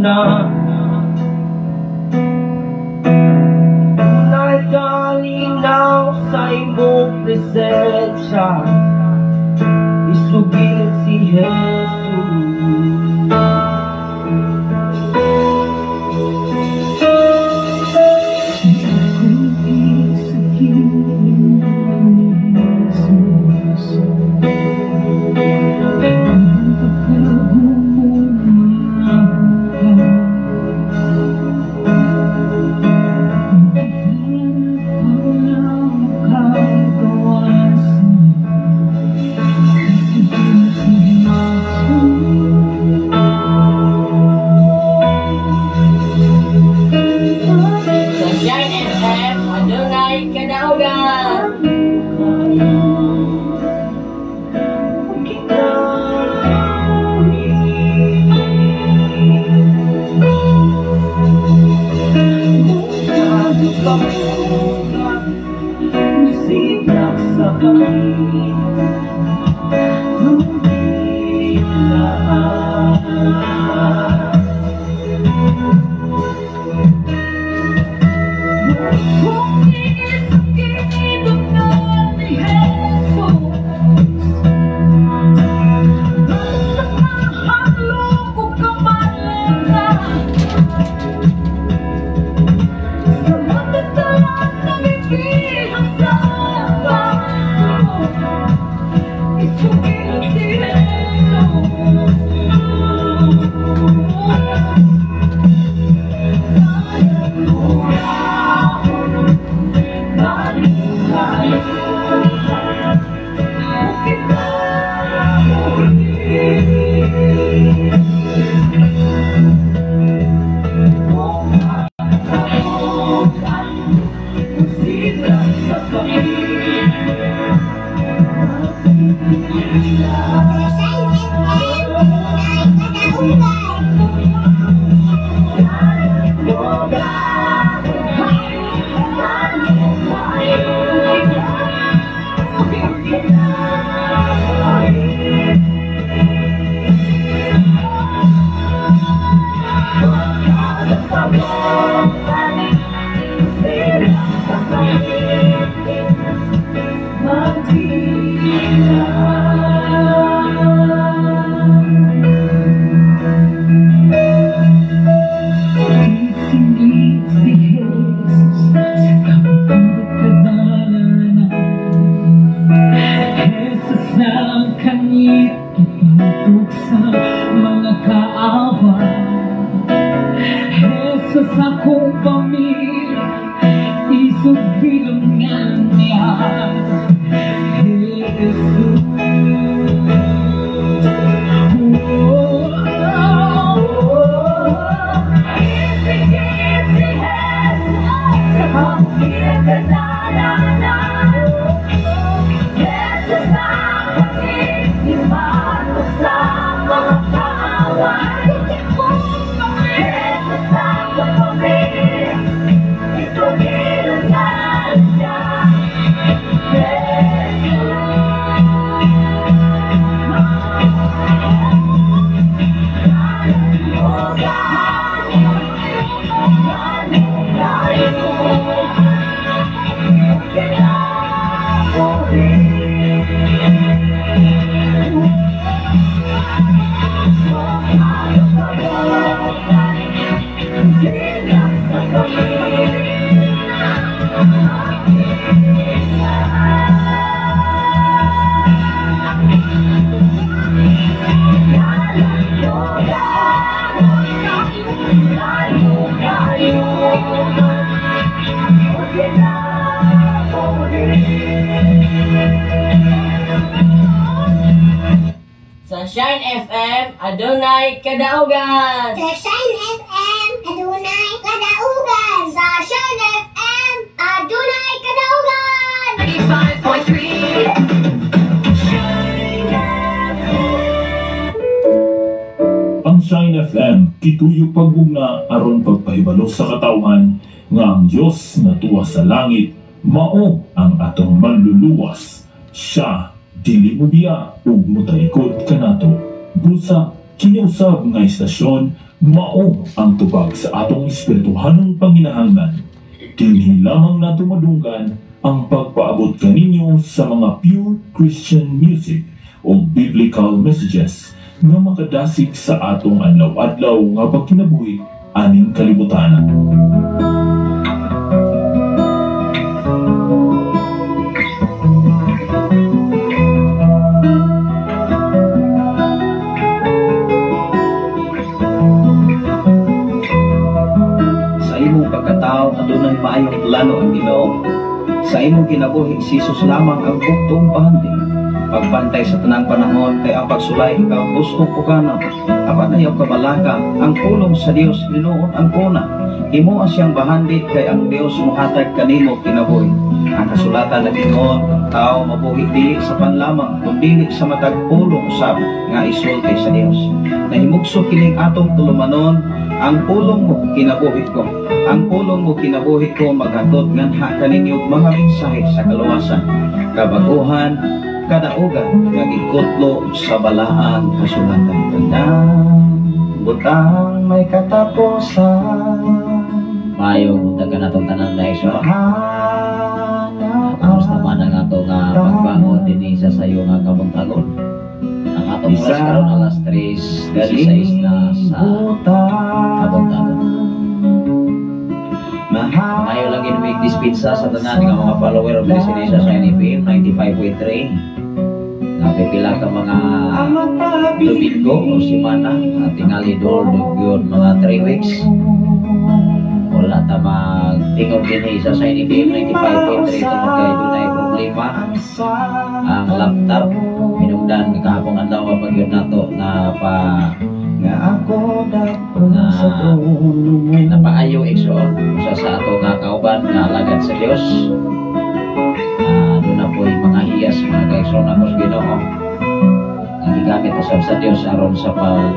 Na Tunay kalinaw sa imong presensya, isugilon si Jesus. Sa Shine FM, adunay kadaugan. Sa Shine FM, adunay kadaugan. Sa Shine FM, adunay kadaugan. Sa Shine FM, adunay kadaugan. 95.3 Shine FM. Ang Shine FM kituyo paggugna aron pagpahibalo sa katawhan nga ang Dios nga tuwa sa langit mao ang atong manluluwas. Siya dili mo biya ug motalikod kanato. Busa Kini usab nga istasyon mao ang tubag sa atong espirituhanong panginahanglan. Dinhi lamang nato madunggan ang pagpaabot kaninyo sa mga pure Christian music o biblical messages nga makadasig sa atong adlaw-adlaw nga pagkinabuhi aning kalibutan. Sa imong pagkatao adunay maayong plano ang Ginoo. Sa imong kinabuhi si Jesus lamang ang buktong bahandi. Pagbantay sa tanang panahon kay ang pagsulay ikaw gustong pukana. Apan ayaw kabalaka ang pulong sa Dios hinuon ang kuna. Himoa siyang bahandi kay ang Dios mohatag kanimo kinabuhi. Ang kasulatan nag-ingon, ang tao mabuhi dili sa panlamang kundi sa matag pulong usab nga isulti sa Dios. Nahimugso kining atong tulumanon, ang pulong mo kinabuhi ko. Ang pulong mo kinabuhi ko maghatod nganha kaninyo mga mensahe sa kaluwasan, kabaguhan, kadaugan nga gikutlo sa balaang kasulatan. Tanang butang may katapusan. Maayong buntag kanatong tanan na iso. Kamusta man ang atong pagbangon dinhi sa sayo nga kabuntagon. Ang atong oras karon alas 3:16 na sa kabuntagon. Maayo lang ginuwig dispensa sa tanan nga mga follower of dinhi sa Shine FM 95.3. Napipila ka mga Domingo o simana at tingali dol gyud mga 3 weeks. Wala ta magtingog dinhi sa Shine FM 95.3 tungod kay dunay problema ang laptop. Hinungdan kahapon adlaw pa gyud nato na pa na napaayo igsoon usa sa ato nga kauban nga alagad sa Dios. Doon na po'y mga hiyas mga kaigsoon ako sa Ginoo nga gigamit usab sa Dios aron sa pag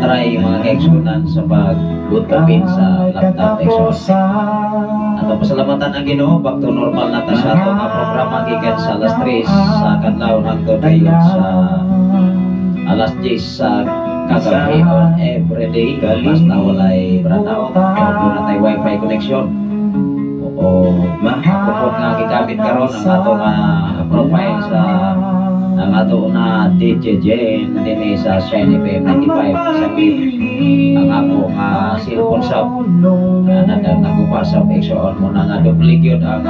try mga kaigsunan sa pag-open sa laptop igsoon. Ato pasalamatan ang Ginoo, back to normal na ta sa ato nga programa gikan sa alas 3 sa kadlawon hangtod kayon sa alas 10 sa kagabi on everyday basta walay brownout o doon na tayo wifi connection o kupot nga gigamit karon ang ato nga profile sa ang ato na DJ Jane dinhi sa Shine FM 95 sa PIP. Ang ako nga cellphone shop nga nagupa sa igsoon mo na nga doble gyud ang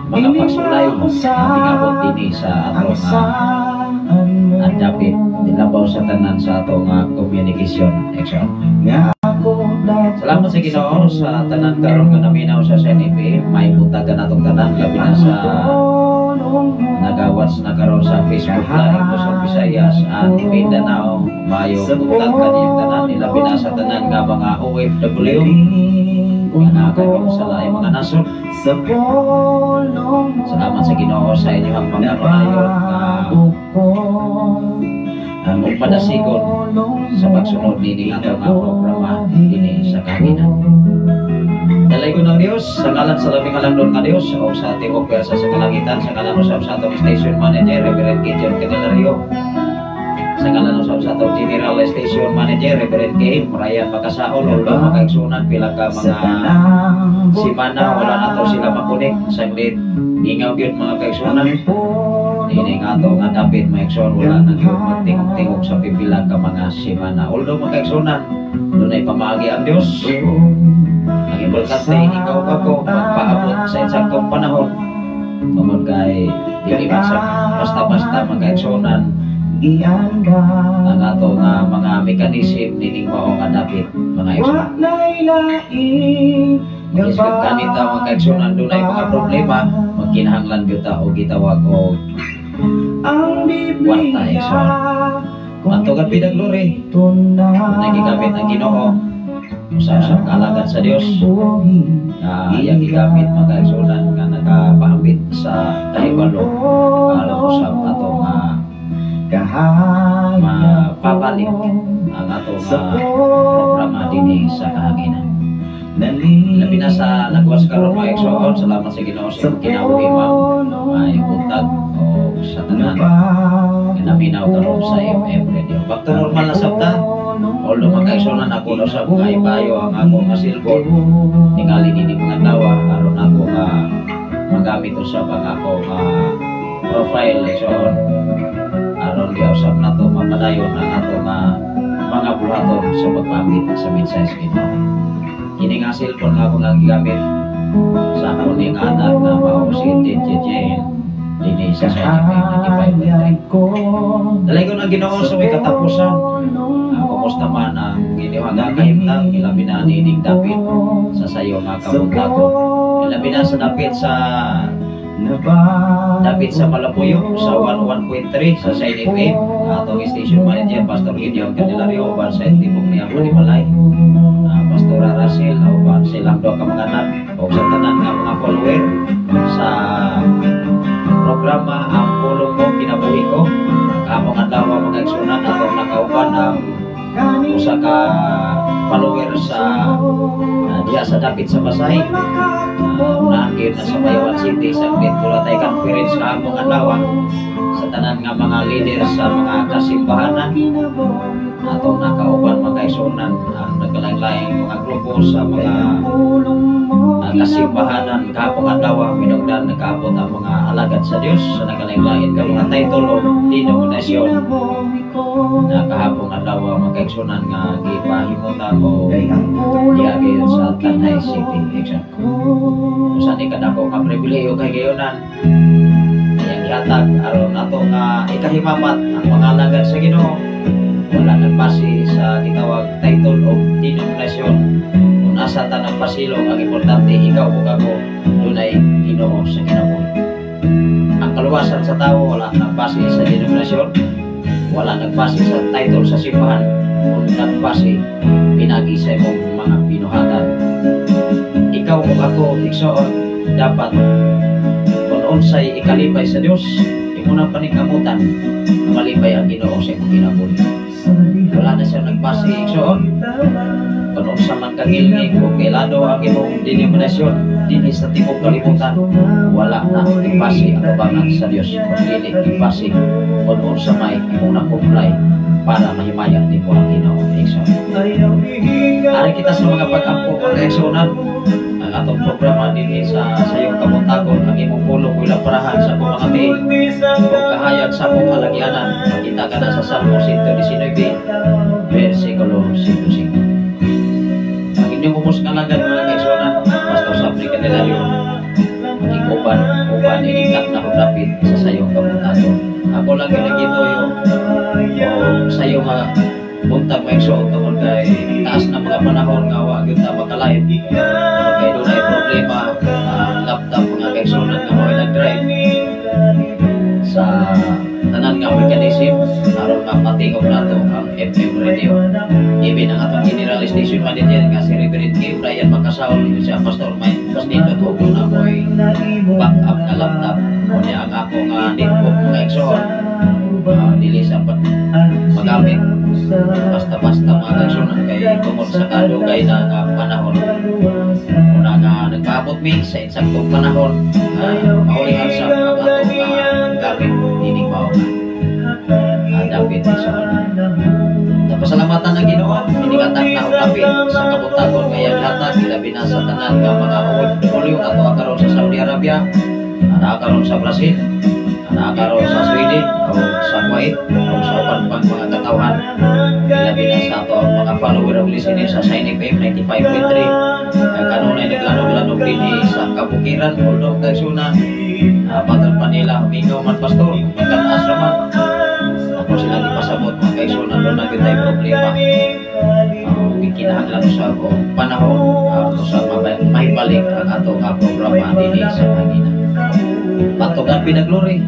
mga pagsulay nga mingabot dinhi sa ato nga at dapit dilabaw sa tanan sa ato nga communication igsoon. Salamat sa Ginoo sa tanan karon nga naminaw sa Shine FM. May buntag natong tanan labi na sa nagawats na karon sa Facebook Live Luzon, Visayas at Mindanao. Mayo buntag kaniyong tanan ilabi na sa tanan nga mga OFW nga nakakaroon sa laing mga nasod. Salamat sa Ginoo sa inyong mga panayon nga ug padasigon sa pagsunod nining ato nga programa dinhi sa kahinan. Dalaygon ng Dios sa ngalan sa labing halangdon nga Dios o sa tibuok pwersa sa kalangitan, sa ngalan usab sa atong station manager Reverend Gideon Candelario, sa ngalan usab sa atong general station manager Reverend K. Ryan Makasaol. Although makaigsunan pila ka mga simana wala nato sila makunik saglit ingaw gyud mga kaigsunan. Ini nga ato nga dapit mga igsoon wala na gyud magtingog-tingog sa pipila ka mga simana. Although mga kaigsunan dunay pamaagi ang Dios. Ang importante ikaw ako magpaabot sa eksaktong panahon tungod kay dili man sa basta-basta mga kaigsunan ang ato nga mga mekanism nining mao nga dapit mga igsoon. Magisgot kanita mga kaigsunan dunay mga problema magkinahanglan gyud ta og gitawag og kwarta igsoon. Anto God be the glory. Dunay gigamit ang Ginoo usa sa kaalagad sa Dios na iyang gigamit mga kaigsunan nga nakapaambit sa kahibalo aron usab ato nga mapabalik ang ato nga programa dinhi sa kahanginan. Labi na sa nagwas karon mga igsoon, salamat sa Ginoo sa imong kinabuhi ma'am. May buntag o sa tanan. Naminaw karon sa FM radio. Back to normal na sabta. Although, mga kaigsunan, ako na sab nga ipayo ang ako nga cellphone. Tingali nini mga tawa aron ako nga magamit usab ang ako nga profile, igsoon. Aron giusab nato mapadayon ang ato nga mga buhaton sa pagpamit sa mensahe sa Ginoo. Kini nga cellphone nga ako nga gigamit sa ako ni nga anak nga mao si DJ Jane dinhi sa Shine FM 95.3. Dalaygon ang Ginoo sa may katapusan. Kumusta man ang inyong nga kahimtang, ilabi na niining dapit sa sayo nga kabuntagon. Ilabi na sa dapit sa Malapuyo sa 101.3 sa Shine FM, atong station manager, Pastor Gideon Candelario, uban sa tibok niyang panimalay. Pastor Russell, uban silang duha ka mga anak ug sa tanan nga mga follower sa programa Ang Pulong Mo Kinabuhi Ko. Kahamong adlaw, mga igsunan, atong nakauban ang usa ka follower sa diha sa dapit sa Pasay. Unahan gyud na sa Bayawan City sa Great Kulatay Conference kahamong adlaw sa tanan nga mga leader sa mga kasimbahanan. Atong nakauban, mga igsunan, ang nagkalain-laing mga grupo sa mga kasimbahanan kahapong adlaw. Minugdan nagkaabot ang mga alagad sa Dios sa nagkalain-lain nga mga title o denominasyon na kahapong adlaw, mga kaigsunan, nga gipahimutan o diha gyud sa Tanay City. Igsoon, usa ni kadako ka pribilehiyo kay gayonan iyang gihatag aron ato nga ikahimamat ang mga alagad sa Ginoo. Wala nagbase sa gitawag title o denominasyon kung asa ta nagpasilong. Ang importante, ikaw ug ako dunay Ginoo sa kinabuhi. Ang kaluwasan sa tao wala nagbase sa denominasyon, wala nagbase sa title sa simbahan, kung nagbase pinagi sa imong mga binuhatan. Ikaw ug ako, igsoon, dapat kung unsay ikalipay sa Dios, imo nang paningkamutan malipay ang Ginoo sa imong kinabuhi. Wala na siya nagbase, igsoon, kung unsa man kagilngig o kailado ang imong denominasyon dinhi sa tibok kalibutan. Wala na nagbase ang atubangan sa Dios, dili gibase kung unsa may imong na-comply para mahimaya nimo ang Ginoo, igsoon. Ari kita sa mga pag-ampo, mga igsuonan. Ang atong programa dinhi sa sayong kabuntagon, Ang Imong Pulong Ko Laparahan sa akong mga tiil ug kahayag sa akong alagyanan. Makita ka na sa Salmo 119 versikulo 105. Ang inyong ubos nga alagad, mga kaigsuonan, Pastor Sabri Candelario, makig-uban uban ining na dapit sa sayong kabuntagon. Ako lang yung nagituyo o sayo nga buntag, mga igsoon, tungod kay taas na mga panahon nga wa gyud ta maka-live tungod kay dunay problema ang laptop, mga kaigsuonan, nga mao'y nag-drive sa tanan nga mechanism aron mapatingog nato ang FM radio. Even ang atong general station manager nga si Reverend K. Brian Macasaul, siya pastor, may mas nindot og na mo'y backup na laptop. Unya ang ako nga netbook, mga igsoon, dili sa magamit basta-basta, mga kaigsuonan, kay tungod sa kadugay na nga panahon. Una nga nagpaabot mi sa insaktong panahon, maulihan sa ang atong gamit nining mao nga dapit sa Napasalamatan ng Ginoo, iningatag na og dapit sa kabuntagon nga iyang hatag, ilabi na sa tanan nga mga OFW ato karon sa Saudi Arabia, naa karon sa Brazil, naa karon sa Sweden o sa Kuwait o sa uban pang mga katawhan. Ilabi na sa ato ang mga follower o listener sa Shine FM 95.3 nga kanunay naglanog-lanog dinhi sa kabukiran. Although kay suna patol pa nila, humingaw man, pastor, magkataas naman. Ako sila ipasabot, mga kaigsunan, doon na kita'y problema. Gikinahanglan sa o panahon sa mahibalik ang atong programa dinhi sa pagina. Patugan pinaglory.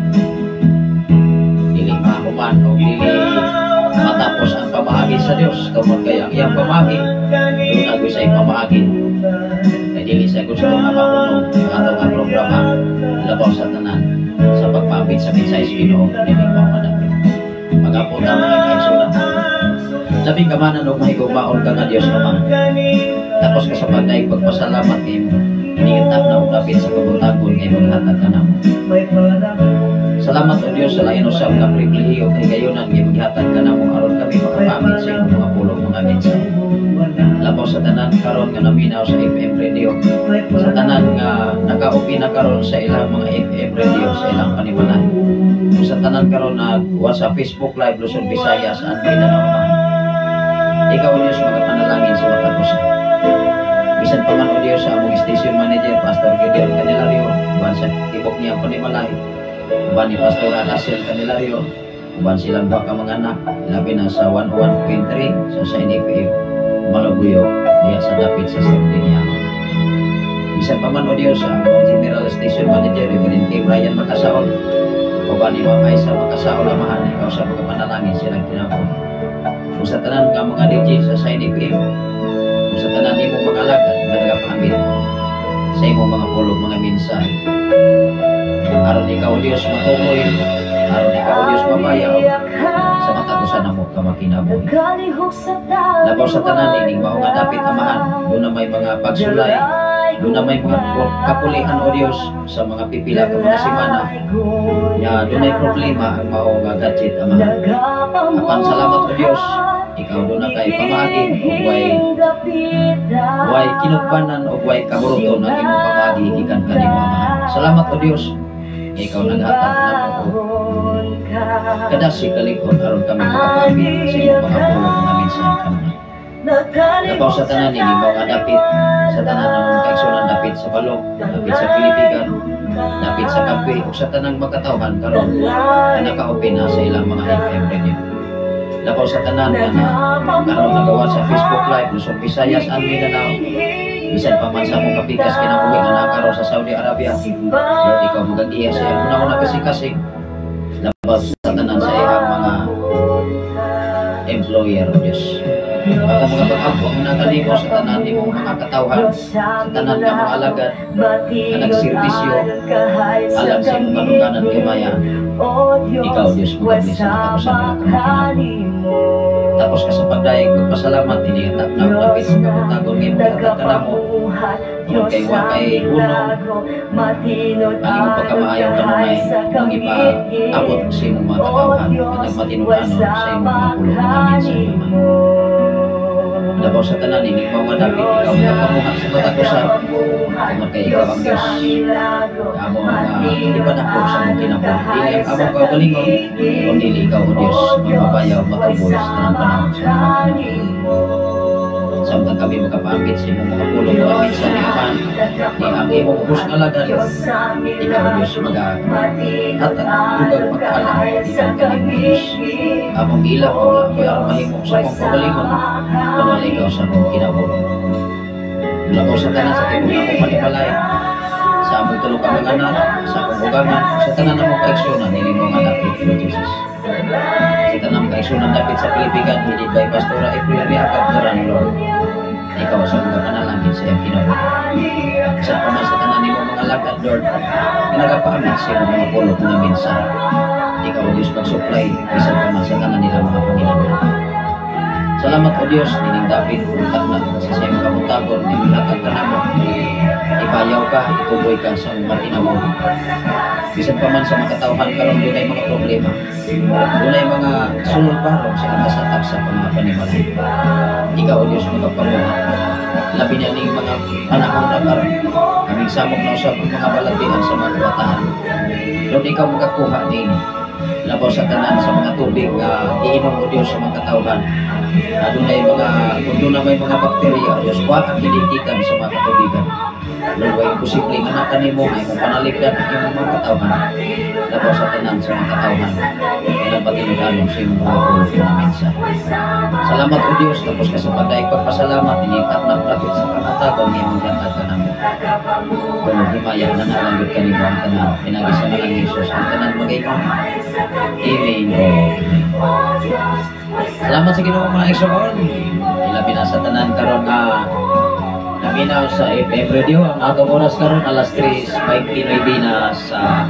Dili mahuman o dili matapos ang pamaagi sa Dios tungod kay ang iyang pamaagi doon agoy sa pamaagi. Kay dili sa gusto nga mahunong ang atong nga programa labaw sa tanan sa pagpapit sa mensahe sa Ginoo dili pa madapit. Magapo ta, mga kaigsunan. Labing kamanan og mahigugmaon ka nga Dios Ama. Tapos ka sa pagdaig pagpasalamat nimo. Iningatag na og dapit sa kabuntagon nga imong hatag kanamo. Salamat, O Dios, sa lain usab nga pribilehiyo kay gayunan nga maghatag ka namo aron kami makapaambit sa imong mga pulong, mga mensahe. Labaw sa tanan karon nga naminaw sa FM radio, sa tanan nga naka-open na karon sa ilang mga FM radio sa ilang panimalay. Ug sa tanan karon nag sa Facebook Live, Luzon, Visayas and Mindanao. Ikaw, O Dios, magapanalangin sa matag usa. Bisan pa man, O Dios, sa among station manager, Pastor Gideon Candelario, uban sa tibok niyang panimalay, uban ni Pastor Russell Candelario, uban silang baka mga anak, labi na sa 101.3 sa Shine FM, Malabuyo, diha sa dapit sa Sardinia. Bisan pa man, O Dios, sa among general station manager, Reverend K. Brian Makasaol, uban ni Ma'am Aisa Makasaol, Amahan, ikaw sa magapanalangin silang kinabuhi. Ug sa tanan nga mga DJ sa Shine FM, ug sa tanan nimong mga alagad nga nagapaambit sa imong mga pulong, mga mensahe. Aron ikaw, O Dios, matumoy, aron ikaw, O Dios, mabayaw sa matag usa namo ka makinabuhi. Labaw sa tanan ining mao nga dapit, Amahan, duna may mga pagsulay, duna may mga kapulihan, O Dios, sa mga pipila ka mga semana ya dunay problema ang mao nga gadget, Amahan. Apan salamat, O Dios, ikaw duna kay pamaagi ug way kinugbanan ug way kaburuton ang imong pamaagi gikan kanimo, Amahan. Salamat, O Dios, nga ikaw naghatag namo og kadasi kalig-on aron kami makapaambit sa imong mga pulong, mga mensahe kanunay. Labaw sa tanan ini mao nga dapit, sa tanan ng kaigsunan dapit sa Balog, dapit sa Pilipigan, dapit sa Kampi ug sa tanang makatawhan karon nga naka-open na sa ilang mga FM radio. Labaw sa tanan nga na karon nagawa sa Facebook Live, Luzon, Visayas and Mindanao. Bisan pa man sa among kapikas kinabuhi nga nakaroon sa Saudi Arabia, Lord, ikaw magagiya sa iyang una-una kasing-kasing. Labaw sa tanan sa iyang mga employer, O Diyos. Ako mga pag-ampo ang nakalimo sa tanan nimong mga katawhan, sa tanan nga mga alagad nga nagserbisyo alang sa imong kaduganan kay Maya. Ikaw, Diyos, magabless sa matag usa nila kamakinabuhi. Tapos ka sa pagdayeg pagpasalamat ini nga tapnaw dapit sa kabuntagon nga imong hatag kanamo. Tungod kay wa kay hunong ang imong pagkamaayo kanunay ang ipaabot sa imong mga katawhan nga nagmatinud-anon sa imong mga pulong, mga mensahe naman. Labaw sa tanan ini mao nga dapit, ikaw magapamuha sa matag usa tungod kay ikaw ang Dios. Amo ang ipanakop sa among kinabuhi. Dili ang among kaugalingon, kundi ikaw, O Dios, magpabayaw, matuboy sa tanang panahon sa among kinabuhi. Samtang kami makapaambit sa imong mga pulong, mga mensahe, Amahan, ni ang imong ubos nga alagad, ikaw, O Dios, maga hatag dugang pagkaalam gikan kanimo, Dios. Among giila nga wala ko'y aron mahimo sa among kaugalingon kung wala ikaw sa among kinabuhi. Labaw sa tanan sa tibok namong panimalay, sa among tulo ka mga anak, sa akong ugangan, sa tanan namong kaigsunan ini mao nga dapit, Lord Jesus. Sa tanang kaigsunan dapit sa Pilipigan, headed by Pastora April Riacap Duran, Lord. Ikaw sa mga panalangin sa iyang kinabuhi. Sa pa man sa tanan nimong mga alagad, Lord, nga nagapaambit sa imong mga pulong, mga mensahe. Ikaw, O Diyos, mag-supply bisan pa man sa tanan nila mga panginahanglan. Salamat, O Diyos, nining dapit takna sa imong kabuntagon nga gihatag kanamo. Ibayaw ka, ituboy ka sa imong kinabuhi. Bisan pa man sa mga katawhan karon dunay mga problema. Dunay mga sulod barong sa ilang sa mga panimalay. Ikaw, O Diyos, magapamuha. Labi na ning mga panahon na karon. Kaming samok na usab ang mga balatian sa mga kabataan. Lord, ikaw makakuha niini. Labaw sa tanan sa mga tubig nga iinom, O Diyos, sa mga katawhan. Adunay mga kung doon may mga bakterya, O Diyos, wa ang gidikitan sa mga katubigan. Lord, way imposible nga naka nimo nga imong panaligdan ang imong mga katawhan. Labaw sa tanan sa mga katawhan nga nagpatinud-anon sa imong mga pulong, mga mensahe. Salamat, O Diyos, tapos ka sa pagdaig pagpasalamat ini takna dapit sa kabuntagon nga imong gihatag kanamo. Kung himaya na nalanggod kanimo ang tanan, pinagi sa ngalan ni Jesus ang tanan magaingon. Amen o amen. Salamat sa Ginoo, mga igsoon. Ilabi na sa tanan karon nga naminaw sa FM radio. Ang atong oras karon, alas 3:29 na sa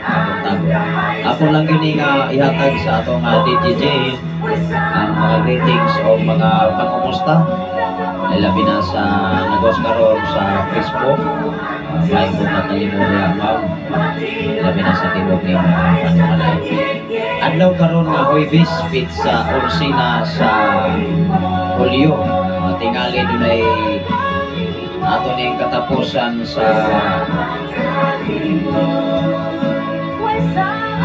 kabuntagon. Ako lang gyud nga ihatag sa atong DJ Jane ang mga greetings o mga pangumusta. Ilabi na sa nagos karon sa Facebook. Maayong buntag kanimo diha, ma'am. Labi na sa tibok ni mga panimalay. Adlaw karon nga Huwebes, petsa 11 na sa Hulyo. Tingali dunay ato ning katapusan sa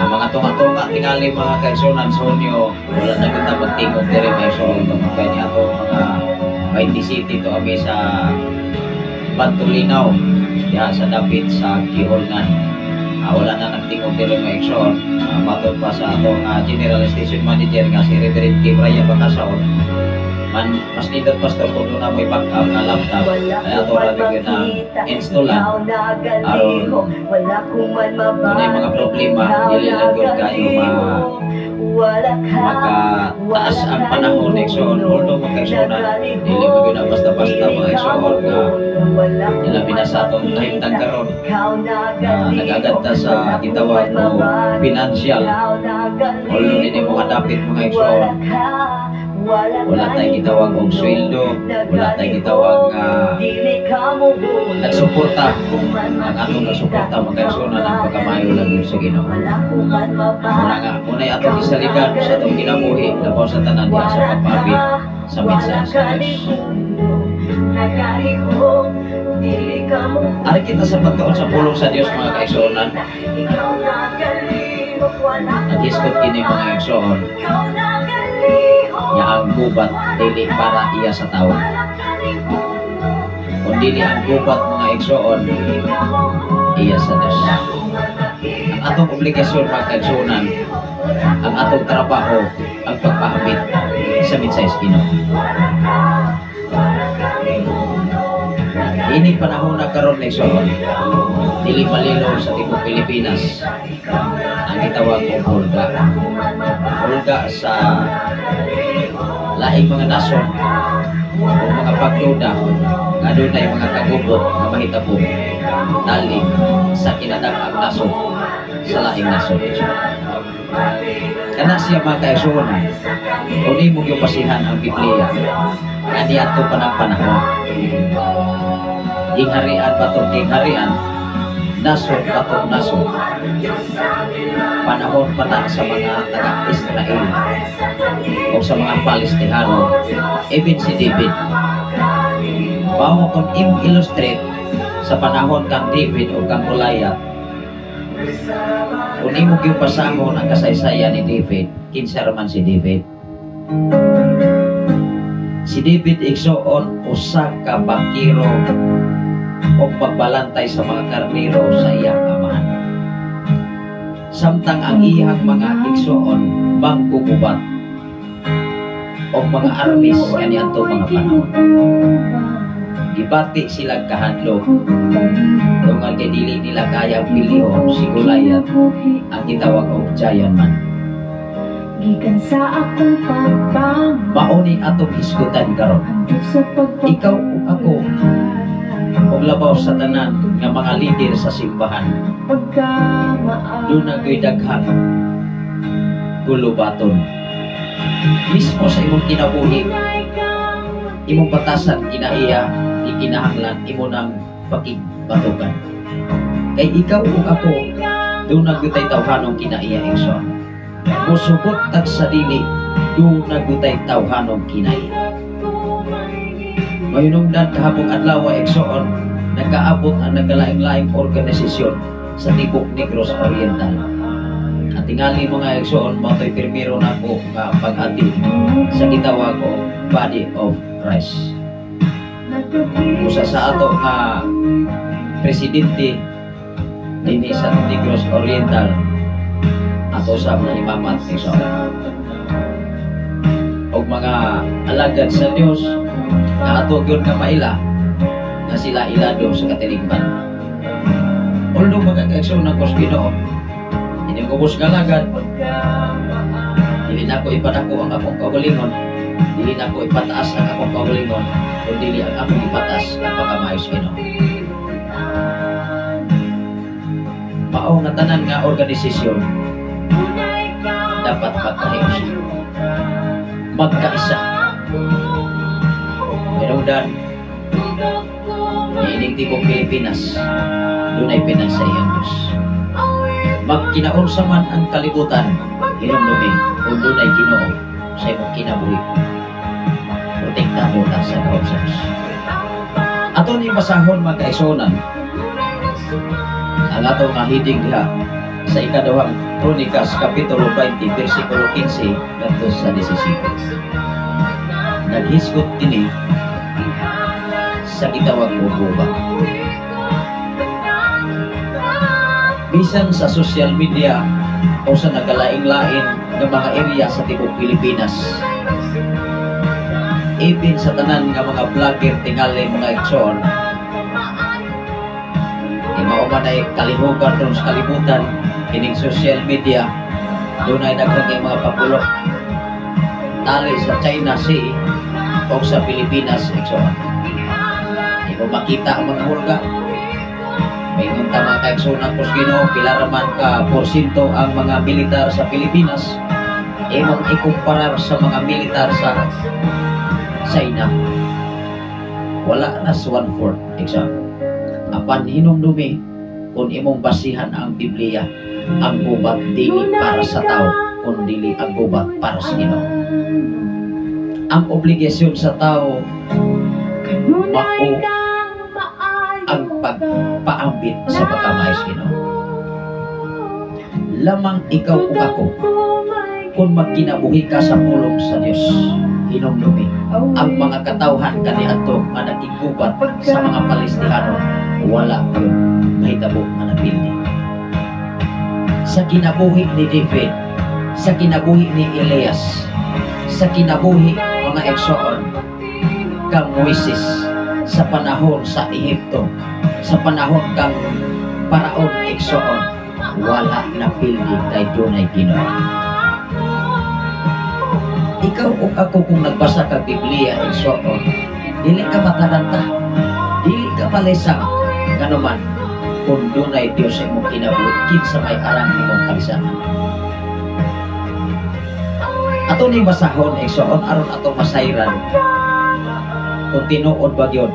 mga tunga-tunga tingali, mga kaigsunan, sa Hunyo. Wala na kita magtingog diri, may igsoon, tungod kay ni atong mga 20 City to ami sa Bantulinaw diha sa dapit sa Kiholngan. Wala na nagtingog diri, mga igsoon. Matod pa sa atong General Station Manager nga si Reverend Kim Raya Bakasaon man, mas nindot, pastor, kung doon na may backup nga laptop Wala kaya ko ato man ra gyud na makita, installan ikaw aron nagalihok. Wala ko man dunay mga mabati, problema ikaw dili lang gyud kayo ma nagalihok. Wala ka, makataas wala ang ka panahon, igsoon. nimuno. Although, mga kaigsuonan, dili Nagalihok, mo gyud na basta-basta, dili mga ka igsoon, nga muno. Wala ko ilabi na man sa atong makita, kahimtang karon ikaw na nag-agad nagalihok. ta sa Wala ko gitawag man o mabati, financial. ikaw Although dili mo nagalihok. kadapit, mga Wala igsoon, ka, wala wala ka tay gitawag og nimuno. sweldo, wala tay gitawag nga Dili ka mubuno. nagsuporta. Ko man Ang atong makita, nagsuporta, mga ikaw kaigsuonan, ang pagkamayo lang yun sa Ginoo. Wala ko man Muna mabati, nga unay atong isaligan sa atong kinabuhi labaw sa tanan diha sa wala pagpaabit ka, sa wala mensahe sa ka Dios. nimuno. Nagalihok, dili ka mubuno. Ari kita sa pagtuon sa pulong sa Dios, mga kaigsuonan. Ikaw nagalihok, wala ko Naghisgot man kini, mga mabati, igsoon, ikaw nagalihok. nga ang gubat dili para iya sa tawo. Wala ka nimuno. Kung dili ang gubat, mga igsoon, Dili ka mubuno. iya sa Dios. Wala ko man makita, Ang atong obligasyon, mga kaigsuonan, ang atong trabaho, ang pagpaabit sa mensahe sa Ginoo. Ini panahon na karon, igsoon, dili malinaw sa tibuok Pilipinas ang gitawag og hulga. Hulga sa laing mga nasod o mga pagduda nga dunay mga kagubot nga mahitabo tali sa kinadak-ang nasod sa laing nasod. Kana siya, mga kaigsuonan, kung nimo gyud basihan ang Biblia kaniadto pa ng panahon, gingharian batok gingharian, nasod batok nasod, panahon pa na sa mga taga-Israel o sa mga Palestihano, even si David. Mao kung imong illustrate sa panahon kang David o kang Goliath, kung imo gyud basahon ang kasaysayan ni David, kinsa ra man si David? Si David, igsoon, usa ka bakiro o pagbalantay sa mga karnero sa iyang amahan. Samtang ang iyang mga igsoon manggugubat o mga armies kaniadto mga panahon. Gibati sila kahadlok tungod kay dili nila kayang pilihon si Goliath, ang gitawag og giant man. Gikan sa akong pagbangon Mao ni atong hisgutan karon. hangtod sa pagpapulay. Ikaw ug ako ug labaw sa tanan nga mga lider sa simbahan, Pagkamaayo. duna gyud daghang gulubaton. Mismo sa imong kinabuhi, imong batasan kinaiya, ikinahanglan imo nang pakigbatukan. Kay ikaw ug ako, duna gyud tay tawhanong kinaiya, igsoon. Musugot tag sa dili, duna gyud tay tawhanong kinaiya. Mahinungdan kahapong adlaw, igsoon, nagkaabot ang nagkalaing-laing organisasyon sa tibok Negros Oriental. At tingali, mga igsoon, mao to'y primero nako nga pag-ati sa gitawag og Body of Christ. Usa sa ato nga presidente dinhi sa Negros Oriental, ato sa mga imamat, igsoon, og mga alagad sa Dios nga ato gyud nga maila nga sila ilado sa katilingban. Although, mga kaigsoon ko sa Ginoo, inyong ubos nga alagad, dili na ako ipadako ang akong kaugalingon, dili na ako ipataas ang akong kaugalingon, kun dili ang akong ipataas ang pagkamayo sa Ginoo. Mao nga tanan nga organisasyon dapat magkahiusa, magkaisa. Hinungdan, Ining tibok Pilipinas, dunay pinansahi ang Diyos. Magkinaunsa man ang kalibutan, hinumdumi kung dunay Ginoo sa imong kinabuhi, protektado ta sa gahom sa Diyos. Ato ni basahon, mga kaigsuonan, ang atong nga heading diha sa Ikaduhang Kronikas Kapitulo 20 versikulo 15 ngadto sa 17. Naghisgot kini sa gitawag og gubat. Bisan sa social media o sa nagkalain-lain nga mga area sa tibok Pilipinas, even sa tanan nga mga vlogger tingali, mga igsoon, mao man ay kalihukan ron sa kalibutan kining social media, dunay daghan kay mga papulo tali sa China Sea o sa Pilipinas, igsoon. Di mo makita ang mga hulga. Maingon ta, mga kaigsuonan ko sa Ginoo, pila ra man ka porsyento ang mga militar sa Pilipinas, imong ikumparar sa mga militar sa China, wala na sa one-fourth, igsoon. Apan hinumdumi, kung imong basihan ang Biblia, ang gubat dili para sa tao, kundi ang gubat para sa Ginoo. Ang obligasyon sa tao mao ang pagpaambit sa pagkamaayo sa Ginoo. Lamang ikaw ug ako kung magkinabuhi ka sa pulong sa Dios. Hinumdumi, ang mga katawhan kaniadto nga nakigubat sa mga Palestihano, wala yun mahitabo nga napildi. Sa kinabuhi ni David, sa kinabuhi ni Elias, sa kinabuhi, mga igsoon, kang Moises, sa panahon sa Ehipto, sa panahon kang Paraon, igsoon, wala napildi kay dunay Ginoo. Ikaw ug ako, kung nagbasa ka Biblia, igsoon, dili ka mataranta, dili ka malisang. Ngano man, kung dunay Dios sa imong kinabuhi, kinsa may arang nimong kalisangan? Ato ning basahon, igsoon, aron ato masayran kung tinuod ba gyud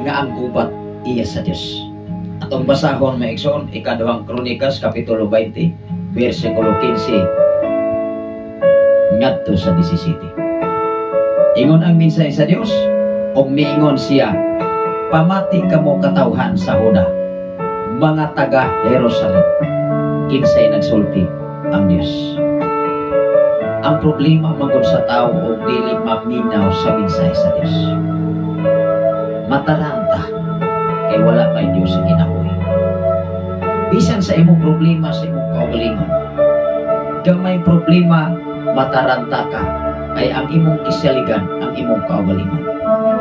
nga ang gubat iya sa Dios. Atong basahon, mga igsoon, Ikaduhang Kronikas kapitulo 20 bersikulo 15 ngadto sa 17. Ingon ang mensahe sa Dios, og miingon siya, "Pamati kamo katawhan sa Huda, mga taga Jerusalem." Kinsay nagsulti? Ang Dios. Ang problema manggod sa tao og dili maminaw sa mensahe sa Dios, mataranta kay wala may Dios sa kinabuhi. Bisan sa imong problema sa imong kaugalingon, gamay problema, mataranta ka kay ang imong gisaligan ang imong kaugalingon.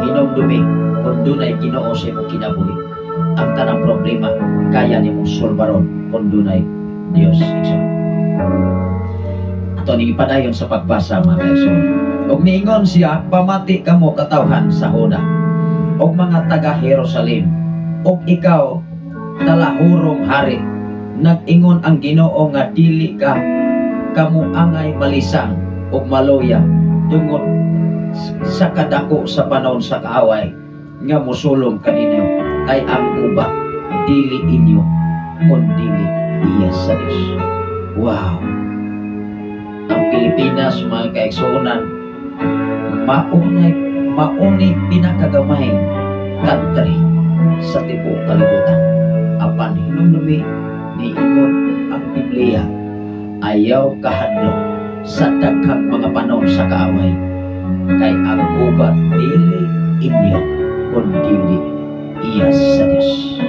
Hinumdumi, kung dunay Ginoo sa imong kinabuhi, ang tanang problema kaya nimong solbaron kung dunay Dios, igsoon. Ato ning ipadayon sa pagbasa, mga kaigsoon. Ug niingon siya, "Pamati kamo katawhan sa Huda ug mga taga Jerusalem ug ikaw talahurong hari. Nag-ingon ang Ginoo nga dili ka kamo angay malisang ug maluya tungod sa kadako sa panahon sa kaaway nga mosulong kaninyo, kay ang gubat dili inyo kun dili iya sa Dios." Wow! Ang Pilipinas, mga kaigsuonan, maunay mauni pinakagamay country sa tibuok kalibutan. Apan hinumdumi, niingon ang Biblia, ayaw kahadlok sa daghang mga panahon sa kaaway kay ang gubat dili inyo kun dili iya sa Dios.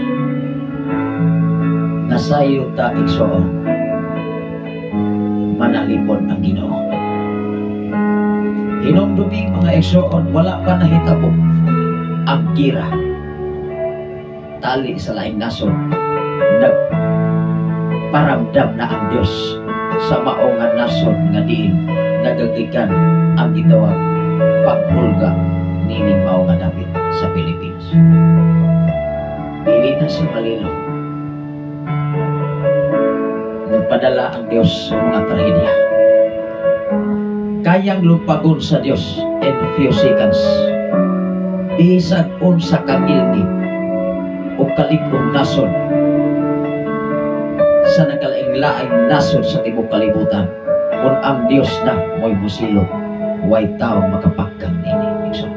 Nasayo ta, igsoon, manalipon ang Ginoo. Hinumdumi, mga igsoon, wala pa nahitabo ang gira tali sa laing nasod, nagparamdam na ang Dios sa mao nga nasod nga diin nagagikan ang gitawag paghulga nining mao nga dapit sa Pilipinas. Dili na si malilo. Nagpadala ang Dios sa mga trahedya. Kayang lumpagon sa Dios in few seconds. Bisag unsa ka gilgid. kalig-ong nasod sa nagkalaing-laing nasod sa tibok kalibutan. Kung ang Dios na mo'y musilot, way tao makapagkang nini. Igsoon,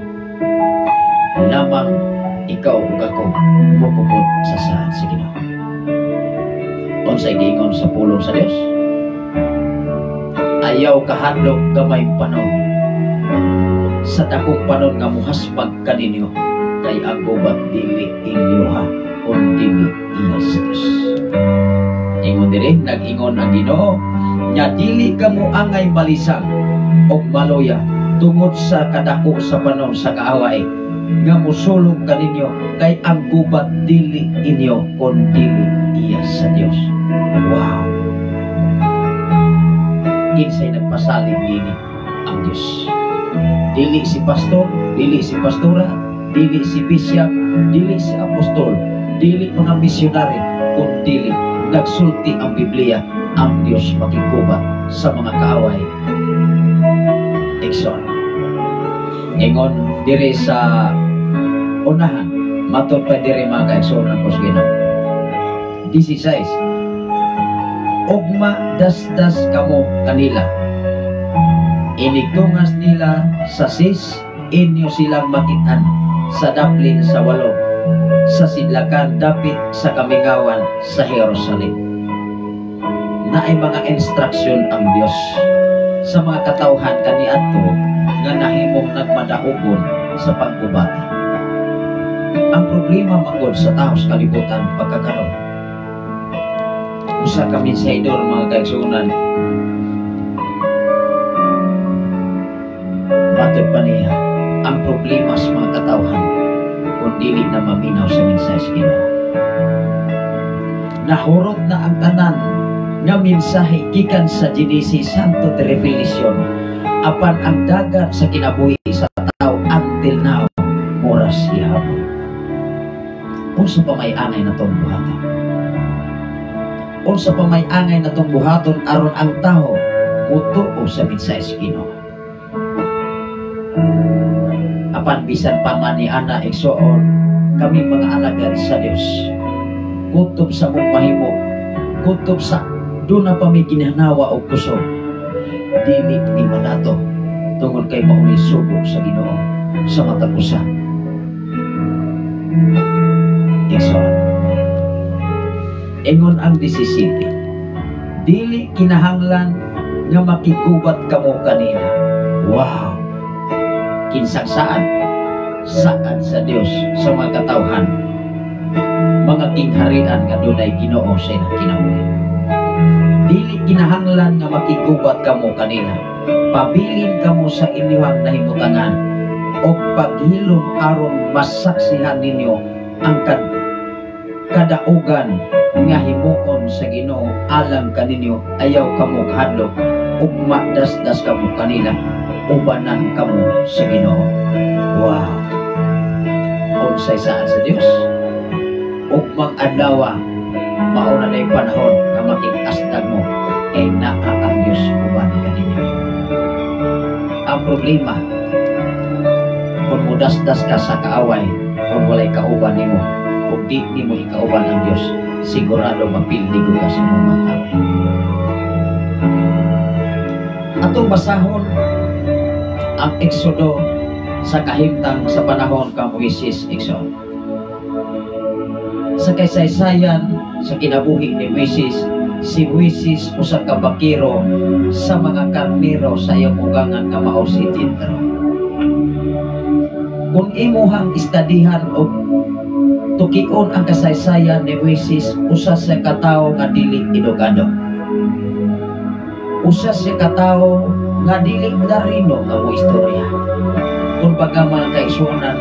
lamang ikaw ug ako mukupot sa saad sa Ginoo. Unsay giingon sa pulong sa Dios? Ayaw kahadlok, gamay panon, sa dakong panon nga muhaspag kaninyo, kay ang gubat dili inyoha kun dili iya sa Dios. Ingon diri, nag-ingon ang Ginoo nya dili kamo angay malisang og maluya tungod sa kadako sa panon sa kaaway nga musulog kaninyo, kay ang gubat dili inyo kun dili iya sa Dios. Wow! Kinsay nagpasalig dini? Ang Dios. Dili si pastor, dili si pastora, dili si bishop, dili si apostol, dili mga misyonary, kun dili nagsulti ang Biblia, ang Dios makigubat sa mga kaaway. Igsoon, ingon diri sa unahan, matod pa diri, mga kaigsoon ang Ginoo. 16. Ugma dasdas kamo kanila. Inigtungas nila sa Sis, inyo silang makitaan sa daplin sa walog, sa sidlakan dapit sa kamingawan sa Jerusalem. Naay mga instruction ang Dios sa mga katawhan kaniadto nga nahimong nagmadaugon sa panggubata. Ang problema manggod sa tao sa kalibutan pagkakaroon. Usa ka mensahidor, mga kaigsuonan, matod pa niya, ang problema sa mga katawhan kung dili na maminaw sa mensahe sa Ginoo. Nahurot na ang tanan nga mensahe gikan sa Genesis hangtod Revelation, apan ang dagat sa kinabuhi sa tao until now moras gihapon. Unsa pa may angay na tong buhaton? Unsa pa may angay na tong buhaton aron ang tao mutuo sa mensahe sa Ginoo? Apan bisan pa man ni ana, igsoon, kami mga alagad sa Dios, kutob sa mong mahimo, kutob sa doon na pa mi ginhanawa og kusog, dili ni manato tungod kay mauni sugo sa Ginoo sa matag usa. Igsoon, ingon ang 17, dili kinahanglan nga makigubat kamo kanila. Wow! Kinsang saad? Saad sa Dios sa mga katawhan, mga kingharian nga dunay Ginoo sa ilang kinabuhi. Dili kinahanglan nga makigubat kamo kanila. Pabilin kamo sa inyong nahimutangan o paghilom aron masaksihan ninyo ang kadaugan nga himuon sa Ginoo alang kaninyo. Ayaw kamo kahadlok, ug madasdas kamo kanila, ubanan kamo sa Ginoo. Wow! Unsay saad sa Dios? Ugmang adlaw, mao na na'y panahon nga makig-asdag mo kay naa ang Dios uban kaninyo. Ang problema, kung mudasdas ka sa kaaway, kung walay kauban nimo, kung di nimo ikauban ang Dios, sigurado mapildigo ka sa imong mga kaaway. Atong basahon ang Exodo sa kahimtang sa panahon kang Moises, igsoon. Sa kasaysayan sa kinabuhi ni Moises, si Moises usa ka bakiro sa mga karnero sa iyang ugangan nga mao si Jethro. Kung imuhang istadihan og tukion ang kasaysayan ni Moises, usa sa katawo nga dili edukado. Usa sa katawo nga dili larino nga mo istorya. Kung baga, mga kaigsuonan,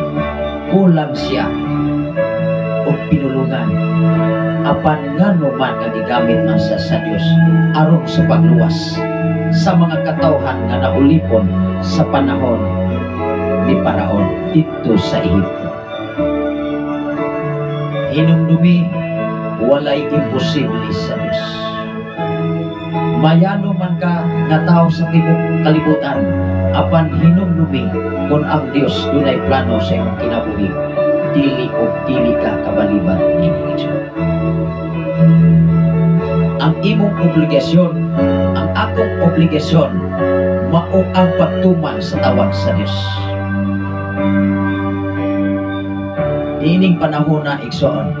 kulang siya og pinulungan, apan ngano man nga gigamit man sa Dios aron sa pagluwas sa mga katawhan nga naulipon sa panahon ni Paraon didto sa Ehipto. Hinumdumi, walay imposible sa Dios. Mayano man ka nga tao sa tibok kalibutan, apan hinumdumi kung ang Dios dunay plano sa imong kinabuhi. Dili o dili ka kabaliban niini, igsoon. Ang imong obligasyon, ang akong obligasyon, mao ang pagtuman sa tawag sa Dios. Niining panahon na, igsoon,